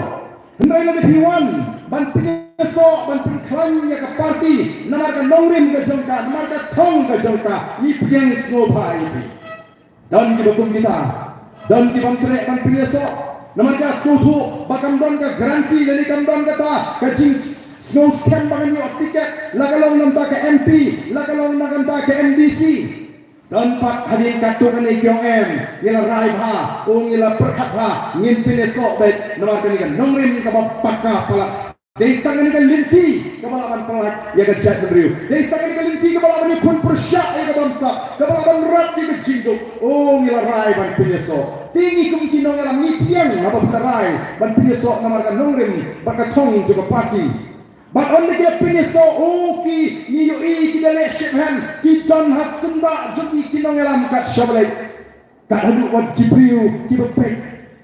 Hynrei lada phi wan ban pynïasoh, ban pynkhlaiñ ïa ka party namar ka nongrim ka jong ka, namar ka thong ka jong ka, ngi pdiang sngewbha ïa phi. Don kiba kum kita, don kibym treh ban pynïasoh namar ka sngewthuh ba kam don ka guarantee lane kam don kata ka jingskhem ba ngan ïoh tiket, la ka long na bynta ka MP, la ka long na bynta ka MDC. Don pat hadien katto katne ki ong em, ngi la rai bha, o ngi la pyrkhat bha, ngin pynïasoh beit namar kane ka nongrim kaba paka palat. Dei sa kane ka lynti kaba lah ban pyllait ïa ka jaitbynriew. Dei sa kane ka lynti kaba lah ban ïakhun pyrshah ïa ka bamsap, kaba lah ban rat ïa ka jingduk. O, ngi la rai ban pynïasoh. Te ngi kum ki nongïalam ngi pdiang haba phi la rai ban pynïasoh namar ka nongrim bad ka thong jong ka party. Bad ynda ki la pynïasoh, o, ki, ngi ïohi ki da leh shiphyrnai, ki don ha syndah jong ki, ki nongïalam kat shaba leit. Kat haduh wat ki briew kiba peit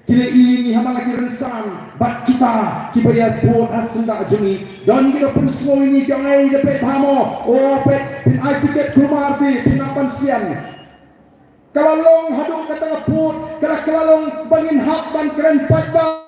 ki la ïohi ha man la ki rynsan bad kita kiba ïa vote ha syndah jong ngi. Don kiba pynsngew ïa ngi ki ong, ei, da peit bha mo, o peit, phin ai tiket kumne te phin nang ban sian. Ka la long haduh kata ka pud, ka la, ka la long ba ngin hap ban kren paidbah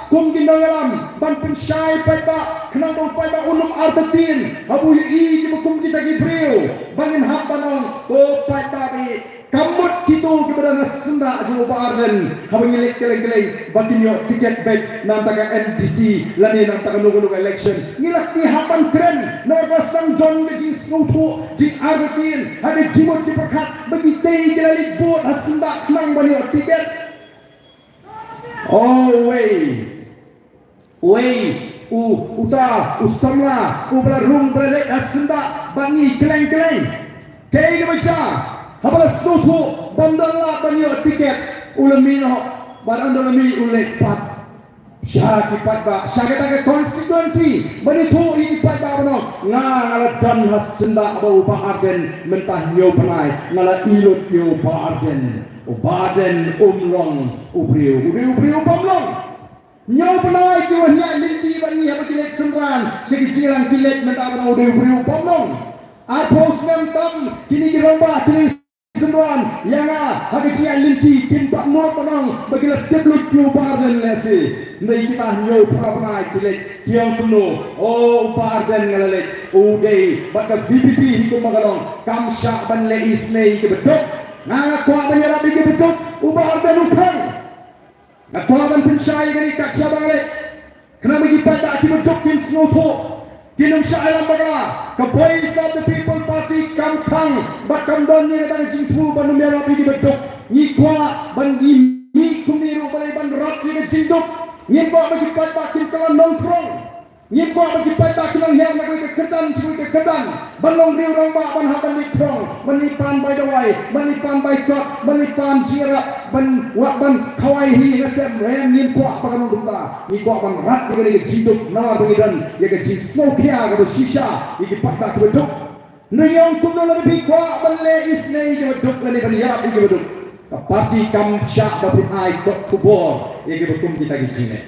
kum ki nongïalam, ban pynshai paidbah khnang ba u paidbah un ym artatien haba u ïohi kiba kum kita ki briew, ba ngin hap ban ong, o paidbah, i Ka mut kito kiba don ha syndah jong u Bah Ardent, haba ngi leit kylleng kylleng ba kin ïoh tiket beit na bynta ka M D C lane na bynta kano kano ka election. Ngi la, ngi hap ban kren namar ba sdang don ka jingsngewthuh, jingartatien ha ka jingmut jingpyrkhat ba kitei ki la leit vote ha syndah khnang ban ïoh tiket. Uwei, uwei u, uta u samla uba la rung ba la leit ha syndah bad ngi kylleng kylleng. Kaei kaba jia? Haba la sngewthuh ba ym don lad ban ïoh tiket, u la mih noh, bad ynda u la mih u leit pat sha ki paidbah, sha kata ka constituency, ban ïathuh ïa ki paidbah ba ong, nga, nga la don ha syndah bad u Bah Ardent mynta hynñiew bnai, nga la ïohi lut ïa u Bah Ardent. U Bah Ardent um long u briew, u dei u briew bym long. Hynñiew bnai ki wan ïaid lynti bad ngi haba ki leit synran sha ki jingïalang, ki leit mynta ba u dei u briew bym long. Arphew snem tam kine ki rangbah ki leit synran ïa nga ha ka jingïaid lynti, kim pat mut ban ong ba ki la tip lut ïa u Bah Ardent lehse. Hynrei kita hynñiew phra bnai ki leit, ki ong kumno, o, u Bah Ardent nga la leit, u dei bad ka V P P hi kumba ka long, kam shah ban leh isynei ïa kiba duk. Nga, nga kwah ban ïarap ïa kiba duk, u Bah Ardent u khang. Nga kwah ban pynshai ïa kane kat shaba nga leit, khnang ba ki paidbah kiba duk kin sngewthuh, kin ym shah ïalam bakla. Ka Voice of the People Party kam khang bad kam don ïa kata ka jingthmu ban ym ïarap ïa kiba duk. Ngi kwah ban, ngi mih kumne ruh balei, ban rat ïa ka jingduk. Ngim kwah ba ki paidbah kin kylla nongthrong. Ngim kwah ba ki paidbah kin nang hiar na kawei ka kyrdan sha kawei ka kyrdan, ban long riew rangbah, ban hap ban leit throng, ban leit pan bai dawai, ban leit pan bai kot, ban leit pan jingïarap, ban wad, ban khawai hi na sem. Em, ngim kwah ba kan long kumta. Ngi kwah ban rat ïa kane ka jingduk namar ba ngi don ïa ka jingsngewkhia kaba shisha ïa ki paidbah kiba duk. Ngi ong kumno lada phi kwah ban leh isynei ïa kiba duk lane ban ïarap ïa kiba duk, ka party kam shah ba phin ai kot khubor ïa kiba kum kita ki jingleh.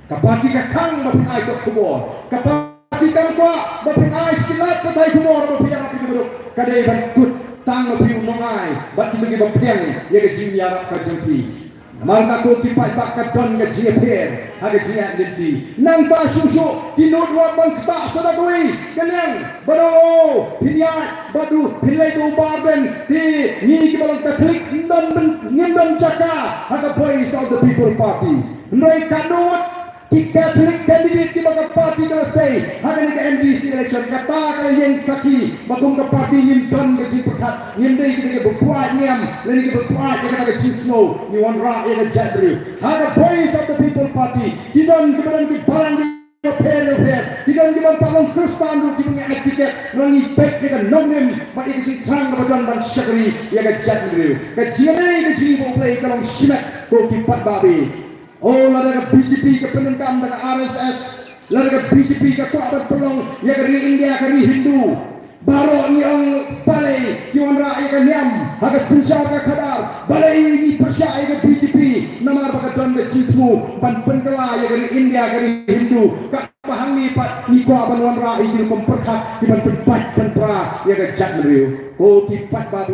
Ka party ka khang ba phin ai kot khubor. Ka party kam kwah ba phin ai sha ki lad pathai khubor ba phi ïarap ïa kiba duk. Ka dei ban kut tang ba phi u nongai bad kiba, kiba pdiang ïa ka jingïarap ka jong phi. Namar kata ko ki paidbah, ka don ka jingïapher ha ka jingïaid lynti. Nangta shuh shuh ki nud wat ban ktah sa da kawei ka liang, bad o, phin ïaid bad u, phin leit u Bah Ardent, te ngi kiba long Katholik ngim don, ngim don jaka ha ka Voice of the People Party. Hynrei ka nud ki Catholic candidate kiba ka party ka la sei ha kane ka M D C election, kata ka la ïeng sakhi ba kum ka party ngim don ka jingpyrkhat, ngim dei kita kiba buaid niam lane kiba buaid ïa kata ka jingsngew. Ngi wanrah ïa ka jaitbynriew. Ha ka Voice of the People Party ki don kiba don ki balang kiba pher kiba pher, ki don kiba pat long Khristan ruh kiba ngi ai tiket, namar ngi peit ïa ka nongrim bad ïa ka jingthrang kaba don ban shakri ïa ka jaitbynriew. Ka jingïadei, ka jingïabuh Blei ka long shimet ko ki paidbah. O, lada ka B J P ka pyndonkam da ka R S S, lada ka B J P ka kwah ban pynlong ïa ka ri India ka ri Hindu, baroh ngi ong balei ki wanrah ïa ka niam ha ka synshar ka khadar, balei ngi pyrshah ïa ka B J P, namar ba ka don ka jingthmu ban pynkylla ïa ka ri India ka ri Hindu. Katba hangne pat ngi kwah ban wanrah ïa ki rukom pyrkhat ki ban pynpait pynpra ïa ka jaitbynriew. Ko ki paidbah,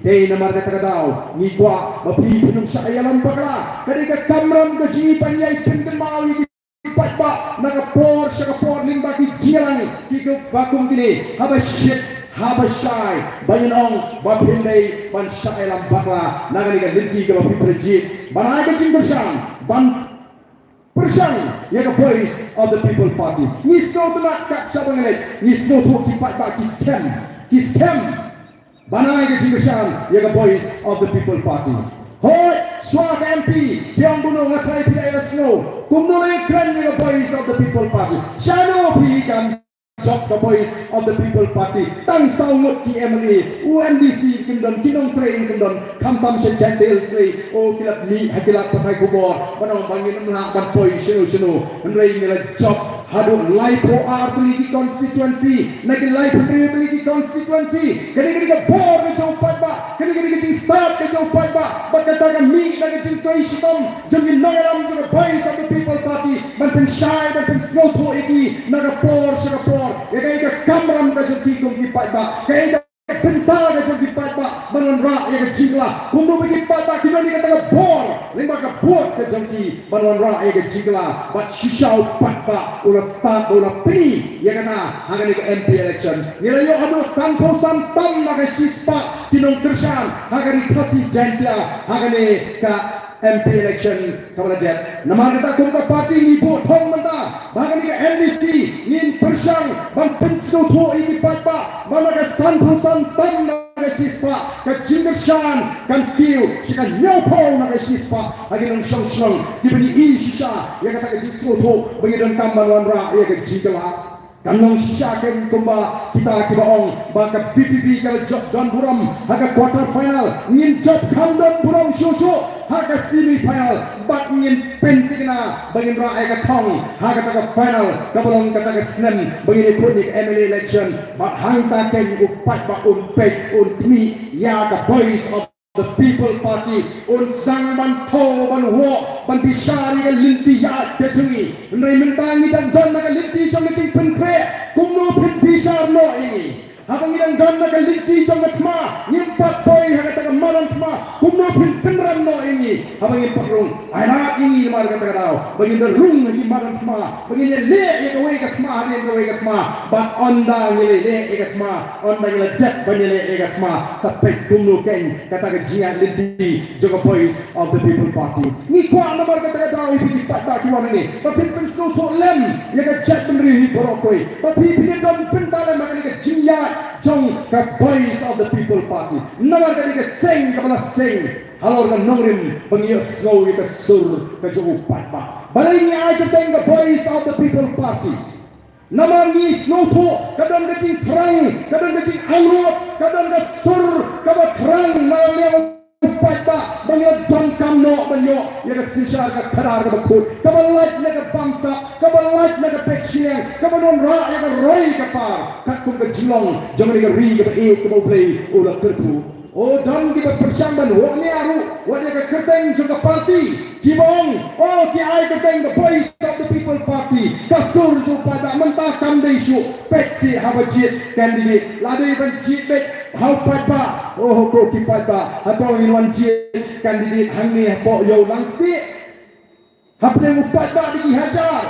dei namar kata ka daw ngi kwah ba phi phin ym shah ïalam bakla. Ka dei ka kamram ka jong ngi ban ïai pynkynmaw ïa ki paidbah na ka por sha ka por lyngba ki jingïalang kiba kum kine, haba shit haba shai, ba ngin ong ba phin dei ban shah ïalam bakla na kane ka lynti kaba phi pyrjit. Ban ai ka jingkyrshan, ban pyrshang ïa ka Voice of the People Party. Ngi sngewtynnat kat shaba ngi leit, ngi sngewthuh ki paidbah ki skhem, ki skhem ban ai ka jingkyrshan ïa ka Voice of the People Party. Hooid, Shuwa ka M P, ki ong kumno, nga tharai phi la ïohsngew kumno la ïakren ïa ka Voice of the People Party. Shano phi kan jop ka Voice of the People Party? Tang saw ngut ki M L A, u M D C kim don, ki nongtrei kim don, khamtam sha Jaintia Hills lei, o ki la mih ha ki lad pathai khubor ban ong ba ngin ym lah ban poi shano shano. Hynrei ngi la jop haduh laiphew ar tylli ki constituency na ki laiphew hynriew tylli ki constituency. Kane ka dei ka bor ka jong u paidbah, kane ka dei ka jingstad ka jong u paidbah. Bad kata ka mih na ka jingtrei shitom jong ki nongïalam jong ka Voice of the People Party ban pynshai, ban pynsngewthuh ïa ki na ka por sha ka por ïa kaei ka kamram ka jong ki kum ki paidbah, kaei ka bynta ka jong ki paidbah ban wanrah ïa ka jingkylla. Kumno ba ki paidbah ki don ïa kata ka bor lyngba ka vote ka jong ki ban wanrah ïa ka jingkylla. Bad shisha u paidbah u la stad, u la pyni ïa kata ha kane ka M P election. Ngi la ïoh haduh sanphew san tam na ka shispah ki nongkyrshan ha ka Ri Khasi Jaiñtia ha kane ka M P election kaba la dep. Namar kata kum ka party ngi buh thong mynta ba ha kane ka M D C ngin pyrshang ban pynsngewthuh ïa ki paidbah ba na ka sanphew san tam na ka shispah ka jingkyrshan kan kiew sha ka hynñiewphew na ka shispah ha ki nongshong shnong kiba ngi i shisha ïa kata ka jingsngewthuh ba ngi donkam ban wanrah ïa ka jingkylla. Kan long shisha kein kumba kita kiba ong ba ka V P P ka la jop don burom ha ka quarter final, ngin jop kham don burom shuh shuh ha ka semi final bad ngin pynthikna ba ngin rah ïa ka thong ha kata ka final kaba long kata ka snem ba ngin ïakhun ïa ka M L A election. Bad hangta kein u paidbah un peit, un khmih ïa ka Voice of the People Party, un sdang ban thew, ban wad, ban bishar ïa ka lynti ïaid ka jong ngi. Hynrei mynta ngi dang don na ka lynti jong ka jingpynkhreh, kumno phin bishar noh ïa ngi? Haba ngi dang don na ka lynti jong ka thma, ngim pat poi ha kata ka madan thma, kumno phin pynrem noh ïa ngi? Haba ngim pat rung, ai lad ïa ngi namar kata ka daw ba ngin da rung ha ki madan thma, ba ngin ïaleh ïa kawei ka thma hadien kawei ka thma. Bad ynda ngi la leh ïa ka thma, ynda ngi la dep ban ïaleh ïa ka thma, sa peit kumno kein kata ka jingïaid lynti jong ka Voice of the People Party. Ngi kwah namar kata ka daw ïa phi ki paidbah ki wan hangne ba phin pynsngewthuh lem ïa ka jaitbynriew hi baroh kawei, ba phi phin ïadon bynta lem ha kane ka jingïaid jong ka Voice of the People Party. Namar kane ka seng kaba la seng halor ka nongrim ba ngi ïohsngew ïa ka sur ka jong u paidbah. Balei ngi ai kyrteng ka Voice of the People Party? Namar ngi sngewthuh ka don ka jingthrang, ka don ka jingangnud, ka don ka sur kaba thrang na liang u paidbah ba ngi la donkam noh ban ïoh ïa ka synshar ka khadar kaba khuid, kaba lait na ka bamsap, kaba lait na ka peit shiliang, kaba wanrah ïa ka roi ka par katkum ka jinglong jong kane ka ri kaba ïeit kaba U Blei u la kyrkhu. O, don kiba pyrshang ban wad nia ruh wat ïa ka kyrteng jong ka party, kiba ong, o, ki ai kyrteng ka Voice of the People Party, ka sur jong u paidbah. Mynta kam dei shuh, peit seh haba jied candidate, la dei ban jied beit ha u paidbah. O, ko ki paidbah, hato ngin wan jied candidate hangne hapoh Ïew Langsih? Hapdeng u paidbah da ki hajar.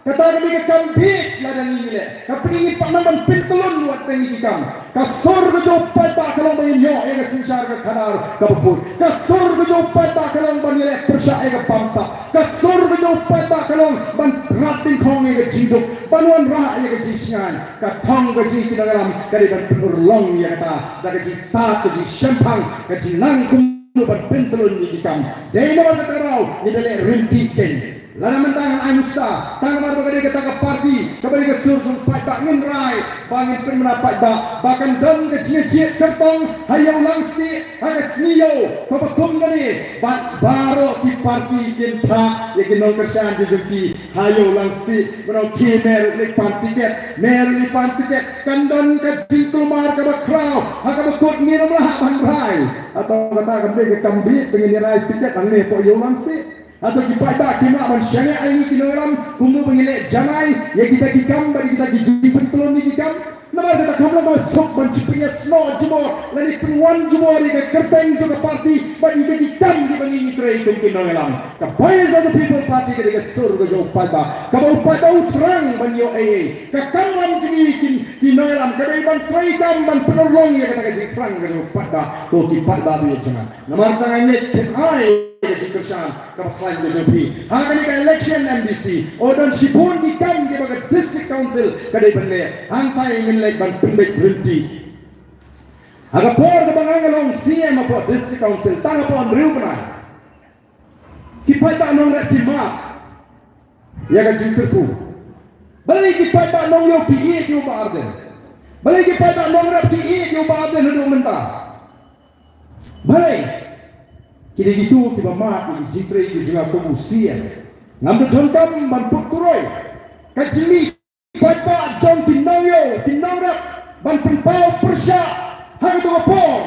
Kata ka dei ka kam bieit lada ngi ngi leh. Ka pyrthei ngi pat nang ban pyntlun wat teng ki kam. Ka sur ka jong u paidbah ka long ba ngin ïoh ïa ka synshar ka khadar kaba khuid. Ka sur ka jong u paidbah ka long ban ïaleh pyrshah ïa ka bamsap. Ka sur ka jong u paidbah ka long ban rat dyngkhong ïa ka jingduk, ban wanrah ïa ka jingshngaiñ. Ka thong ka jong ngi ki nongïalam ka dei ban pynurlong ïa kata da ka jingstad, ka jingshemphang, ka jingnang kum ban pyntlun ïa ki kam. Dei namar kata ka daw ngi da leh rynti kein. Lada mynta ngan ai nuksa, tang namar ba ka dei kata ka party kaba dei ka sur jong u paidbah, ngin rai ba ngin pynbna paidbah ba kan don ka jingjied kyrtong ha Ïew Langsih ha ka sngi Ïew kaba kum kane, bad baroh ki party kin phah ïa ki nongkyrshan ki jong ki ha Ïew Langsih. Ba ong khie me ruh leit pan tiket, me ruh leit pan tiket. Kan don ka jingkulmar kaba khraw ha kaba kut, ngin ym lah ban rai. Hato kata kam dei ka kam bieit ba ngin rai tiket hangne hapoh Ïew Langsih? Hato ki paidbah kim lah ban shaniah ïa ngi ki nongïalam kumno ba ngin leh janai ïa kita ki kam bad ïa kita ki jingpyntlun ïa ki kam? Namar kata kam long kaba suk ban jingpynïasnoh jubor lane pynwan jubor ïa ka kyrteng jong ka party bad ïa kita ki kam kiba ngi ngi trei kum ki nongïalam. Ka Voice of the People Party ka dei ka sur ka jong u paidbah, kaba u paidbah u thrang ban ïoh ei ei. Ka kamram jong ngi ki, ki nongïalam ka dei ban trei kam ban pynurlong ïa kata ka jingthrang ka jong u paidbah. Ko ki paidbah ba ïeit jong nga, namar kata nga ngeit phin ai ka jingkyrshan kaba khlaiñ ka jong phi ha kane ka election M D C. O, don shibun ki kam kiba ka District Council ka dei ban leh. Hangtai ngin leit ban pynbeit rynti. Ha ka por kaba nga nga long C E M hapoh District Council, tang hapoh hynriew bnai, Ki paidbah nongrep ki mad ïa ka jingkyrkhu. Balei ki paidbah nongïew ki ïeit ïa u Bah Ardent? Balei ki paidbah nongrep ki ïeit ïa u Bah Ardent haduh mynta? Balei? Ki dei kito kiba mad ïa ki jingtrei ki jingïakhun u sien. Ngam da donkam ban put turoi. Ka jingmih paidbah jong ki nongïew ki nongrep ban pynpaw pyrshah ha kato ka por.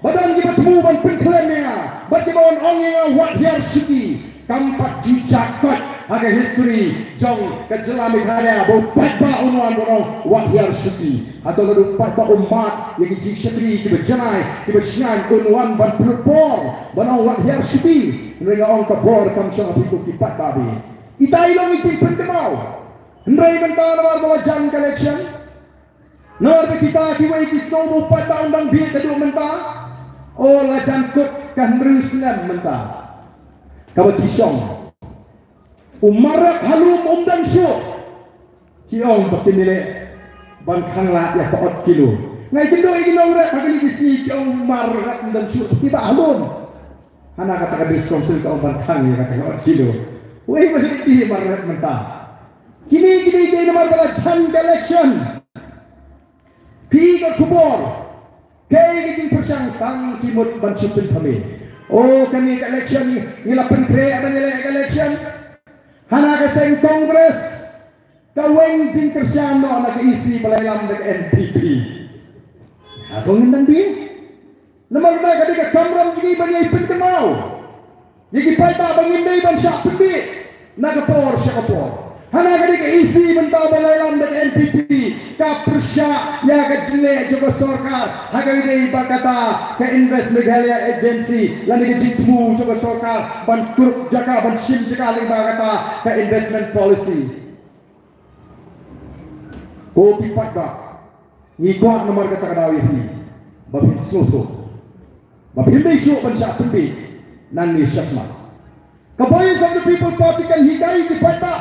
Ba don kiba thmu ban pynkhlem ïa nga bad kiba wan ong ïa nga wat hiar shuki. Kam pat ju jah koit ha ka history jong ka jylla Meghalaya ba u paidbah un wan ban ong wat hiar shuki. Hato ka dei u paidbah u mad ïa ki jingshakri kiba janai kiba shngaiñ un wan ban pynlut por ban ong wat hiar shuki. Hynrei nga ong ka bor kam shong ha phi ko ki paidbah ba ïeit. Ita i long i jingpynkynmaw. Hynrei mynta namar ba la jan ka election, namar ba kita kiwei ki sngew ba u paidbah un dang bieit haduh mynta. O la jan kut ka hynriew snem mynta. Kaba ki shong u marrep ha lum um dang shuh. Ki ong ba kin ïaleh ban khanglad ïa ka ot kilo. Nga ïakynduh ïa ki nongrep ha kine ki sngi ki ong marrep um dang shuh ki bah ha lum. Hana kata ka District Council ka ong ban khang ïa kata ka ot kilo. Wei ba leh ki marrep mynta. Kine kine ki namar ba la jan ka election. Phi ka khubor. Kaei ka jingpyrshang tang ki mut ban shu pynthame. O kane ka election ngi la pynkhreh ban ïaleh ka election. Hana ka seng Congress ka weng jingkyrshan noh na ka E C ba la ïalam da ka N P P. Hato ngin dang bieit? Namar kata ka dei ka kamram jong ngi ban ïai pynkynmaw ïa ki paidbah ba ngim dei ban shah pynbieit na ka por sha ka por. Hana ka dei ka E C mynta ba la ïalam da ka N P P ka pyrshah ïa ka jingleh jong ka sorkar ha kaba ïadei bad kata ka Invest Meghalaya Agency lane ka jingthmu jong ka sorkar ban kurup jaka ban shim jaka lyngba kata ka investment policy. Ko ki paidbah, ngi kwah namar kata ka daw ïa phi ba phin sngewthuh ba phim dei shuh ban shah pynbieit. Nangne shakhmat ka Voice of the People Party kan hikai ki paidbah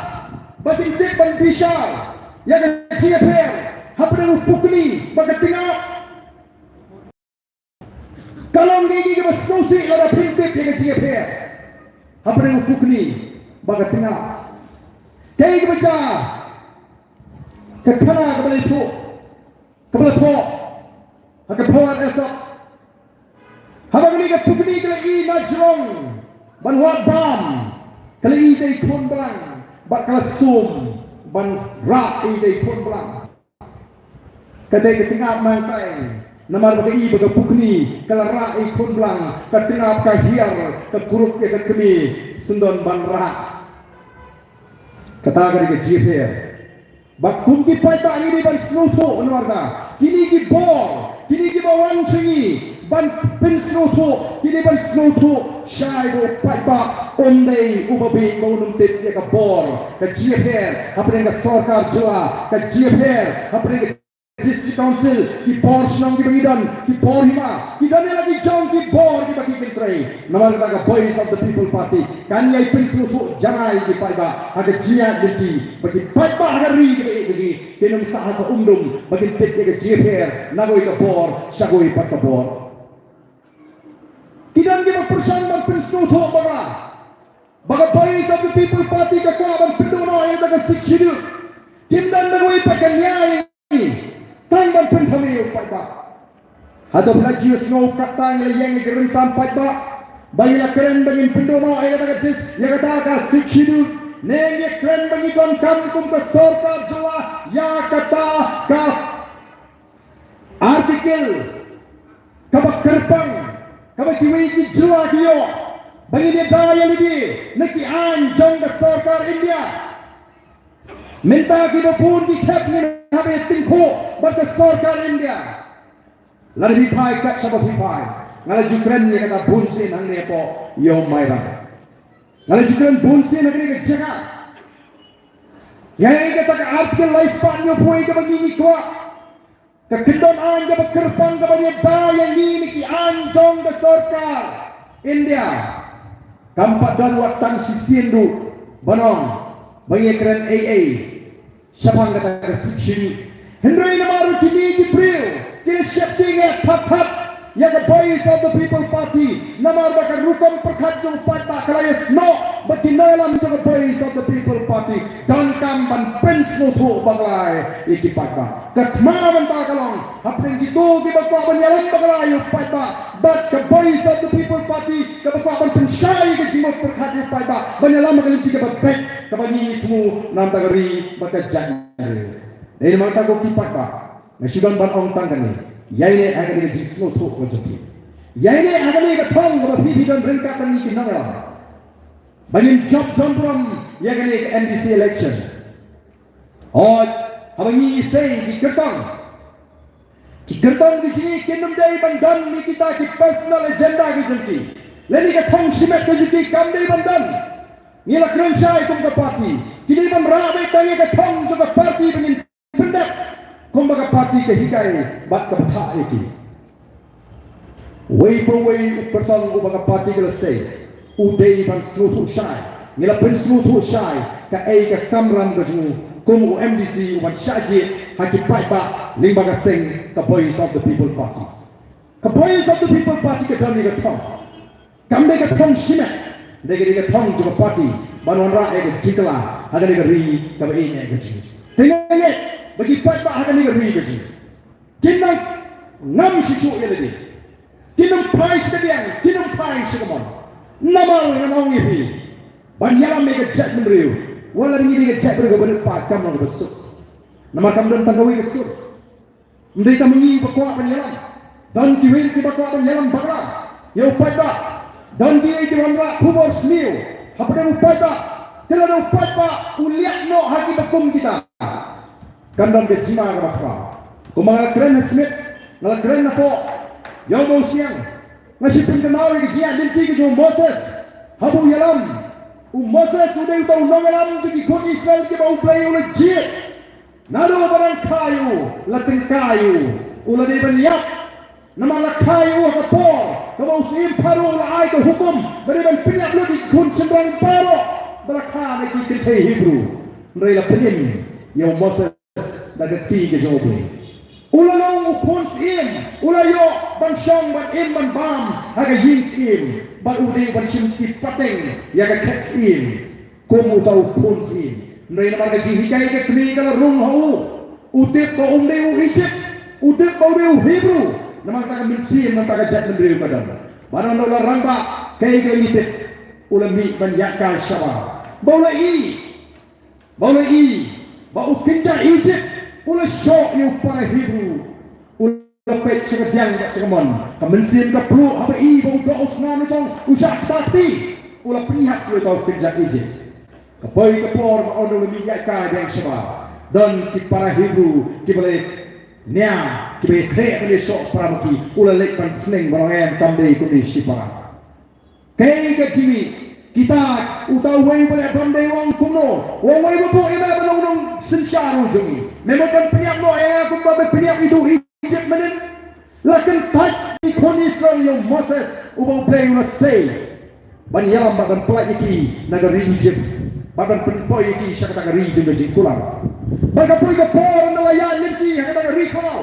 ba kin tip ban bishar ïa ka jingïapher hapdeng u pukni bad ka tnga. Ka long kaei kaba sngewsih lada phim tip ïa ka jingïapher hapdeng u pukni bad ka tnga. Kaei kaba jia, ka khana kaba la thoh, kaba la thoh ha ka Pawar Esop. Haba kane ka pukni ka la ïohi na jrong ban wad bam, ka la ïohi ïa i khun blang bad ka la sum ban rah ïa i khun blang. Ka dei ka tngap nangtai namar ba ka i ba ka pukni ka la rah i khun blang, ka tngap ka hiar, ka kurup ïa ka kmie syndon ban rah. Kata ka dei ka jingïapher. Bad kum ki paidbah ngi dei ban sngewthuh namar ka kine ki bor, kine kiba wan sha ngi ban pynsngewthuh, kine ban sngewthuh shai ba u paidbah um dei uba bieit ba un ym tip ïa ka bor, ka jingïapher hapdeng ka sorkar jylla, ka jingïapher hapdeng ka District Council, ki bor shnong kiba ngi don, ki bor hima, ki don ïa la ki jong ki bor kiba ki kyntrei. Namar kata ka Voice of the People Party kan ïai pynsngewthuh janai ïa ki paidbah ha ka jingïaid lynti ba ki paidbah ha ka ri kiba ïeit ba jong ngi kin ym sah ha ka umdum ba kin tip ïa ka jingïapher na kawei ka bor sha kawei pat ka bor. Ki don kiba pyrshang ban pynsngewthuh ba ka, ba ka Voice of the People Party ka kwah ban pynduh noh ïa ka Sixth Schedule. Kim don da kawei pat ka nia ïa ngi tang ban pynthame ïa u paidbah. Hato phi la jingsngew katta ngi la ïeng ïa ki rynsan paidbah ba ngi la kren ba ngin pynduh noh ïa kata ka dis, ïa kata ka Sixth Schedule? Ne ngi kren ba ngi donkam kum ka sorkar jylla ïa kata ka Article kaba kyrpang kaba kiwei ki jylla ki ïoh ba ngin ïada ïa lade na ki aiñ jong ka sorkar India. Mynta kiba bun ki khep ngin hap ban tyngkhuh bad ka sorkar India. Lada phi phai kat shaba phi phai, nga la ju kren ïa kata bun sien hangne hapoh Ïew Mairang. Nga la ju kren bun sien ha kane ka jaka. Ïa kata ka Article lai spah hynñiewphew kaba ngi ngi kwah. Ka kyndon aiñ kaba kyrpang kaba ïada ïa ngi na ki aiñ jong ka sorkar India. Kam pat don wat tang shisien ruh ban ong ba ngi kren ei ei shaphang kata ka Sixth Schedule. Hynrei namar kine ki briew ki la sheptieng ïa that that. ïa ka Voice of the People Party, namar ba ka rukom pyrkhat jong u paidbah ka la ïasnoh bad ki nongïalam jong ka Voice of the People Party. Donkam ban pynsngewthuh bakla ïa ki paidbah. Ka thma mynta ka long hapdeng kito kiba kwah ban ïalam bakla ïa u paidbah bad ka Voice of the People Party kaba kwah ban pynshai ïa ka jingmut pyrkhat ïa u paidbah ban ïalam ha ka lynti kaba beit kaba ngi ngi thmu na ka bynta ka ri bad ka jaitbynriew. Dei namar kata ko ki paidbah, nga shu don ban ong tang kane, ïaineh ha kane ka jingsngewthuh ka jong phi. Ïaineh ha kane ka thong kaba phi phi don ryngkat bad ngi ki nongïalam. Ba ngin jop don burom ïa kane ka M D C election. Hooid, haba ngi isei ki kyrtong, ki kyrtong ki jong ngi kin ym dei ban don ïa kita ki personal agenda ki jong ki. Lane ka thong shimet ka jong ki kam dei ban don. Ngi la kren shai kum ka party, ki dei ban rah beit tang ïa ka thong jong ka party ba ngin pyndep kumba ka party ka hikai bad ka bthah ïa ki. Wei pa wei u kyrtong uba ka party ka la sei u dei ban sngewthuh shai. Ngi la pynsngewthuh shai kaei ka kamram ka jong u kum u M D C u ban shah jied ha ki paidbah lyngba ka seng ka Voice of the People Party. Ka Voice of the People Party ka don ïa ka thong. Kam dei ka thong shimet, dei ka, dei ka thong jong ka party ban wanrah ïa ka jingkylla ha kane ka ri kaba ïeit ïa ka jong ngi. Te nga ngeit ba ki paidbah ha kane ka ri ka jong ngi kin nang ngam shisha ïa lade, kin nang phai sha ka diang, kin nang phai sha ka mon. Namar ngan ong ïa phi, ban ïalam ïa ka jaitbynriew, wat la ngi dei ka jaitbynriew kaba rit paid kam long kaba suk. Namar kam don tang kawei ka sur. Ym dei tang ma ngi ba kwah ban ïalam. Don kiwei kiba kwah ban ïalam bakla ïa u paidbah. Don kiwei kiba wanrah khubor sniew hapdeng u paidbah. Te lada u paidbah u liat noh ha kiba kum kita, kan don ka jingma kaba khraw. Kumba nga la kren ha Smit, nga la kren hapoh Ïew Mawsiang. Nga shu pynkynmaw ïa ka jingïaid lynti ka jong u Moses haba u ïalam. U Moses u dei uta u nongïalam jong ki khun Israel kiba U Blei u la jied. Naduh ba dang kha ïa u, la tyngkai ïa u, u la dei ban ïap. Namar la kha ïa u ha ka por kaba u syiem Pharaoh u la ai ka hukum ba dei ban pynïap lut ïa ki khun shynrang baroh ba la kha na ki kynthei Hebru. Hynrei la pynim ïa u Moses da ka kti ka jong U Blei. U la long u khun syiem, u la ïoh ban shong ban im ban bam ha ka ïing syiem, bad u dei ban shim ki pateng ïa ka khet syiem kum uta u khun syiem. Hynrei namar ka jinghikai ka kmie ka la rung ha u, u tip ba um dei u Egypt, u tip ba u dei u Hebru. Namar kata ka mynsiem, namar kata ka jaitbynriew ka don. Bad haba u la rangbah, kaei ka la mih, u la mih ban ïaid kai shabar. Ba u la i, ba u la i ba u kynja Egypt u la shoh ïa u para Hebru. U la peit sha ka diang bad sha ka mon. Ka mynsiem ka pluh haba i ba u doh u snam la jong u shah kata kti. U la pynïap ïa uta u kynja Egypt. Ka poi ka por ba ynda u la mih ïaid kai biang shabar, don ki para Hebru kiba leit nia, kiba ïakhreh ban ïashoh para ma ki. U la leit ban sneng ban ong, em, kam dei kumne shipara. Kaei ka jingmih? Kita uta uwei ba leh bam dei u ong kumno? U ong, wei ba buh ïa me ban long u nongsynshar u jong ngi, me mut ban pynïap noh ïa nga kumba me pynïap ïa u Egypt mynnin? La kyntait ki khun Israel ïa u Moses uba U Blei u la sei ban ïalam bad ban pyllait ïa ki na ka ri Egypt bad ban pynpoi ïa ki sha kata ka ri jong ka jingkular. Bad ka poi ka por ynda la ïaid lynti ha kata ka ri khlaw,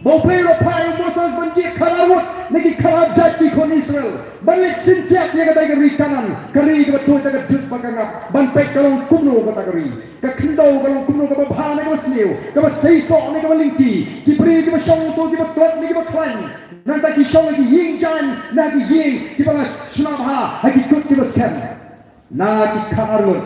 ba U Blei u la phah ïa u Moses ban jied khadar ngut na ki khadar jait ki khun Israel ban leit sien thiat ïa katei ka ri Kanaan, ka ri kaba tuid da ka dud bad ka ngap, ban peit ka long kumno kata ka ri. Ka khyndew ka long kumno, kaba bha ne kaba sniew, kaba seisoh ne kaba lyngkhi, ki briew kiba shong to kiba klet ne kiba khlaiñ. Nangta ki shong ha ki ïing jaiñ ne ha ki ïing kiba la shna bha ha ki kut kiba skhem. Na ki khadar ngut,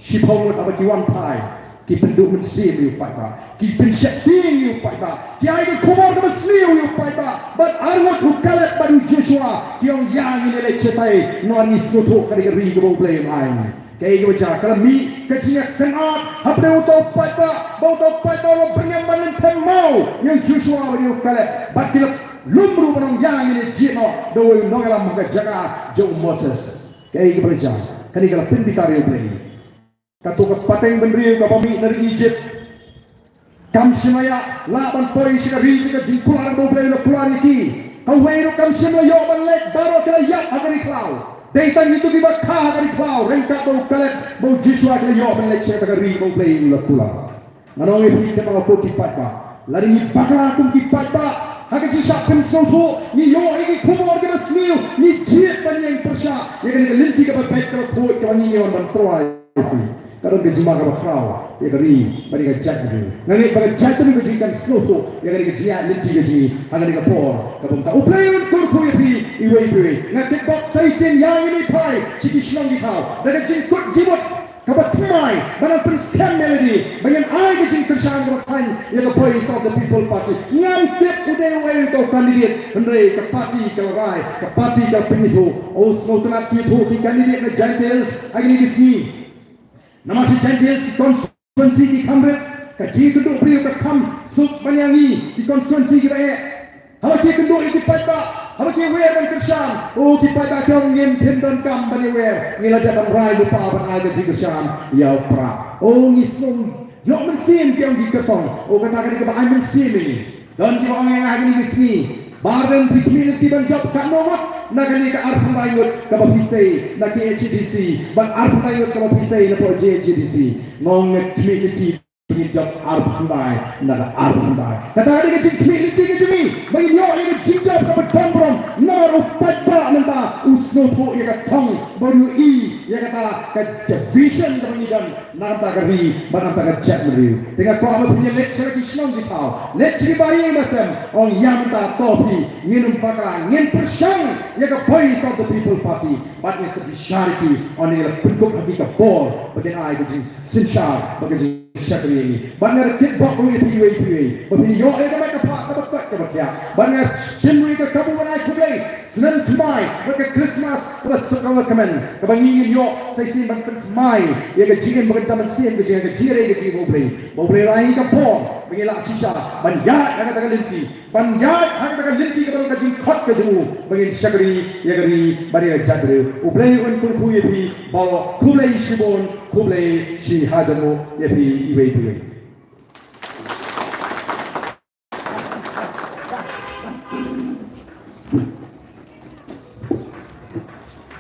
shiphew ngut haba ki wan phai, ki pynduh mynsiem ïa u paidbah, ki pynsheptieng ïa u paidbah, ki ai ka khubor kaba sniew ïa u paidbah. Bad arngut, u Kaleb bad u Joshua, ki ong, ïa, ngin ïaleit shatai, namar ngi sngewthuh ka dei ka ri kaba U Blei u la ai. Kaei kaba jia? Ka la mih ka jingïakynad hapdeng uta u paidbah, ba uta u paidbah u la byrngem ban lynthem maw ïa u Joshua bad ïa u Kaleb. Bad ki la lum ruh ban ong, ïa, ngin ïa jied noh da uwei u nongïalam ha ka jaka jong u Moses. Kaei kaba la jia? Kane ka la pynbitar ïa U Blei. Kato ka pateng bynriew kaba mih na ri Egypt, kam shym la ïa lah ban poi sha ka ri jong ka jingkular ba U Blei u la kular ïa ki. Kawei ruh kam shym la ïoh ban leit, baroh ki la ïap ha ka ri khlaw. Dei tang kito kiba kha ha ka ri khlaw ryngkat bad u Kaleb bad u Joshua ki la ïoh ban leit sha kata ka ri ba U Blei u la kular. Ngan ong ïa phi, kynmaw ko ki paidbah, lada ngi bakla kum ki paidbah, Ha ka jingshah pynsngewthuh, ngi ïoh ïa ki khubor kiba sniew, ngi jied ban ïeng pyrshah ïa kane ka lynti kaba beit kaba khuid kaba ngi ïoh ban trei. Ka don ka jingma kaba khraw ïa ka ri bad ïa ka jaitbynriew. Nga ngeit ba ka jaitbynriew ka jong ngi kan sngewthuh ïa kane ka jingïaid lynti ka jong ngi ha kane ka por kaba mynta. U Blei un kyrkhu ïa phi iwei pa iwei. Nga tip ba sa shisien ïa ngi ngi phai sha ki shnong ki thaw da ka jingkut jingmut kaba thymmai, ba nang pynskhem ïa lade, ba ngin ai ka jingkyrshan kaba khlaiñ ïa ka Voice of the People Party. Ngam tip u dei uei uta u candidate, hynrei ka party ka la rai, ka party ka la pynithuh. U sngewtynnat ki ithuh ki candidate na Jaintia Hills ha kine ki sngi. Namar sha Jaintia Hills ki constituency ki kham rit, ka jingïakynduh briew ka kham suk ban ïa ngi ki constituency kiba eh. Haba ki kynduh ïa ki paidbah, haba ki wer ban kyrshan, o ki paidbah ki ong ngim pyndonkam ban ïa wer, ngi la dep ban rai lypa ban ai ka jingkyrshan ïa u Prah. O ngi sngew ïoh mynsiem, ki ong ki kyrtong, o kata ka dei kaba ai mynsiem ïa ngi. Don kiba ong ïa nga ha kine ki sngi, Bah Ardent, phi khmih lynti ban jop katno ngut na kane ka arphew khyndai ngut kaba phi sei na K H A D C, bad arphew khyndai ngut kaba phi sei na pdeng J H A D C. Nga ong nga khmih lynti ba ngin jop arphew khyndai na ka arphew khyndai. Kata ka dei ka jingkhmih lynti ka jong ngi ba ngin ïoh ïa ka jingjop kaba don burom. Namar u paidbah mynta u sngewthuh ïa ka thong bad u ïohi ïa kata ka division kaba ngi don na ka bynta ka ri bad na ka bynta ka jaitbynriew. Te nga kwah ba phin ïa leit sha ki shnong ki thaw, leit sha ki bar ïing bar sem, ong ïa mynta to phi, ngin ym bakla, ngin pyrshang ïa ka Voice of the People Party. Bad ngin sa bishar ïa ki, ong ngin la pynkup ha ki ka bor ba kin ai ka jingsynshar bad ka jing shakri ïa ngi. Bad nga da kitbok ruh ïa phi iwei pa iwei ba phin ïoh ïa ka met ka phad kaba koit kaba khiah. Bad nga shim ruh ïa ka kabu ban ai khublei snem thymmai bad ka Christmas kaba suk kaba kmen, kaba ngi ngin ïoh sa shisien ban pynthymmai ïa ka jingim bad ka jingim mynsiem, ka jingim, ka jingim, ka jingim U Blei. Ba U Blei un ai ïa ngi ka bor ba ngin lah shisha ban ïaid ha kata ka lynti, ban ïaid ha kata ka lynti kaba long ka jingkhot ka jong u, ba ngin shakri ïa ka ri bad ïa ka jaitbynriew. U Blei un kyrkhu ïa phi baroh. Khublei shibun, khublei shihajar nguh ïa phi iwei pa iwei.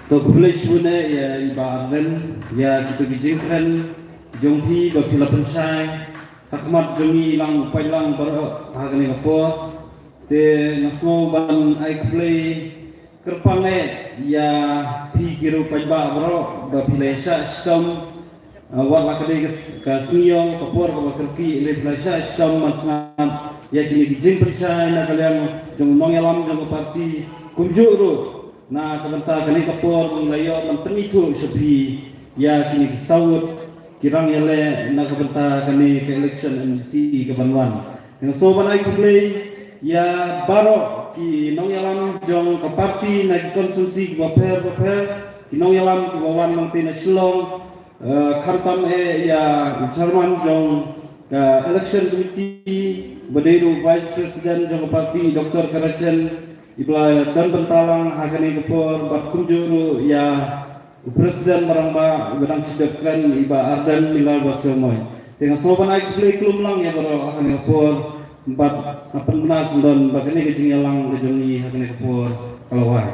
To khublei shibun eh ïa i Bah Ardent ïa kito ki jingkren jong phi ba phi la pynshai ha khmat jong ngi lang u paidlang baroh ha kane ka por. Te nga sngew ban ai khublei kyrpang eh ïa phi ki ruh paidbah baroh ba phi la ïa shah shitom, ah, wat la ka dei ka s-, ka sngi ïew, ka por kaba kyrkieh, lei phi la ïa shah shitom man sngap ïa kine ki jingpynshai na ka liang jong u nongïalam jong ka party, kumjuh ruh na ka bynta kane ka por ba ngi la ïoh ban pynithuh sha phi ïa kine ki saw ngut ki rang ïaleh na ka bynta kane ka election M D C ka ban wan. Nga sngew ban ai khublei ïa baroh ki nongïalam jong ka party na ki constituency kiba pher bapher, ki nongïalam kiba wan nangtei na Shillong, eh, khamtam eh ïa u chairman jong ka election committee, ba dei ruh vice president jong ka party, Doctor Karachen, iba la don bynta lang ha kane ka por, bad kumjuh ruh ïa u President ba rangbah uba dang shu dep kren, i Bah Ardent Miller Basaiawmoit. Te nga sngew ban ai khublei khlem lang ïa baroh ha kane ka por, bad nga pynbna syndon ba kane ka jingïalang ka jong ngi ha kane ka por ka la wai.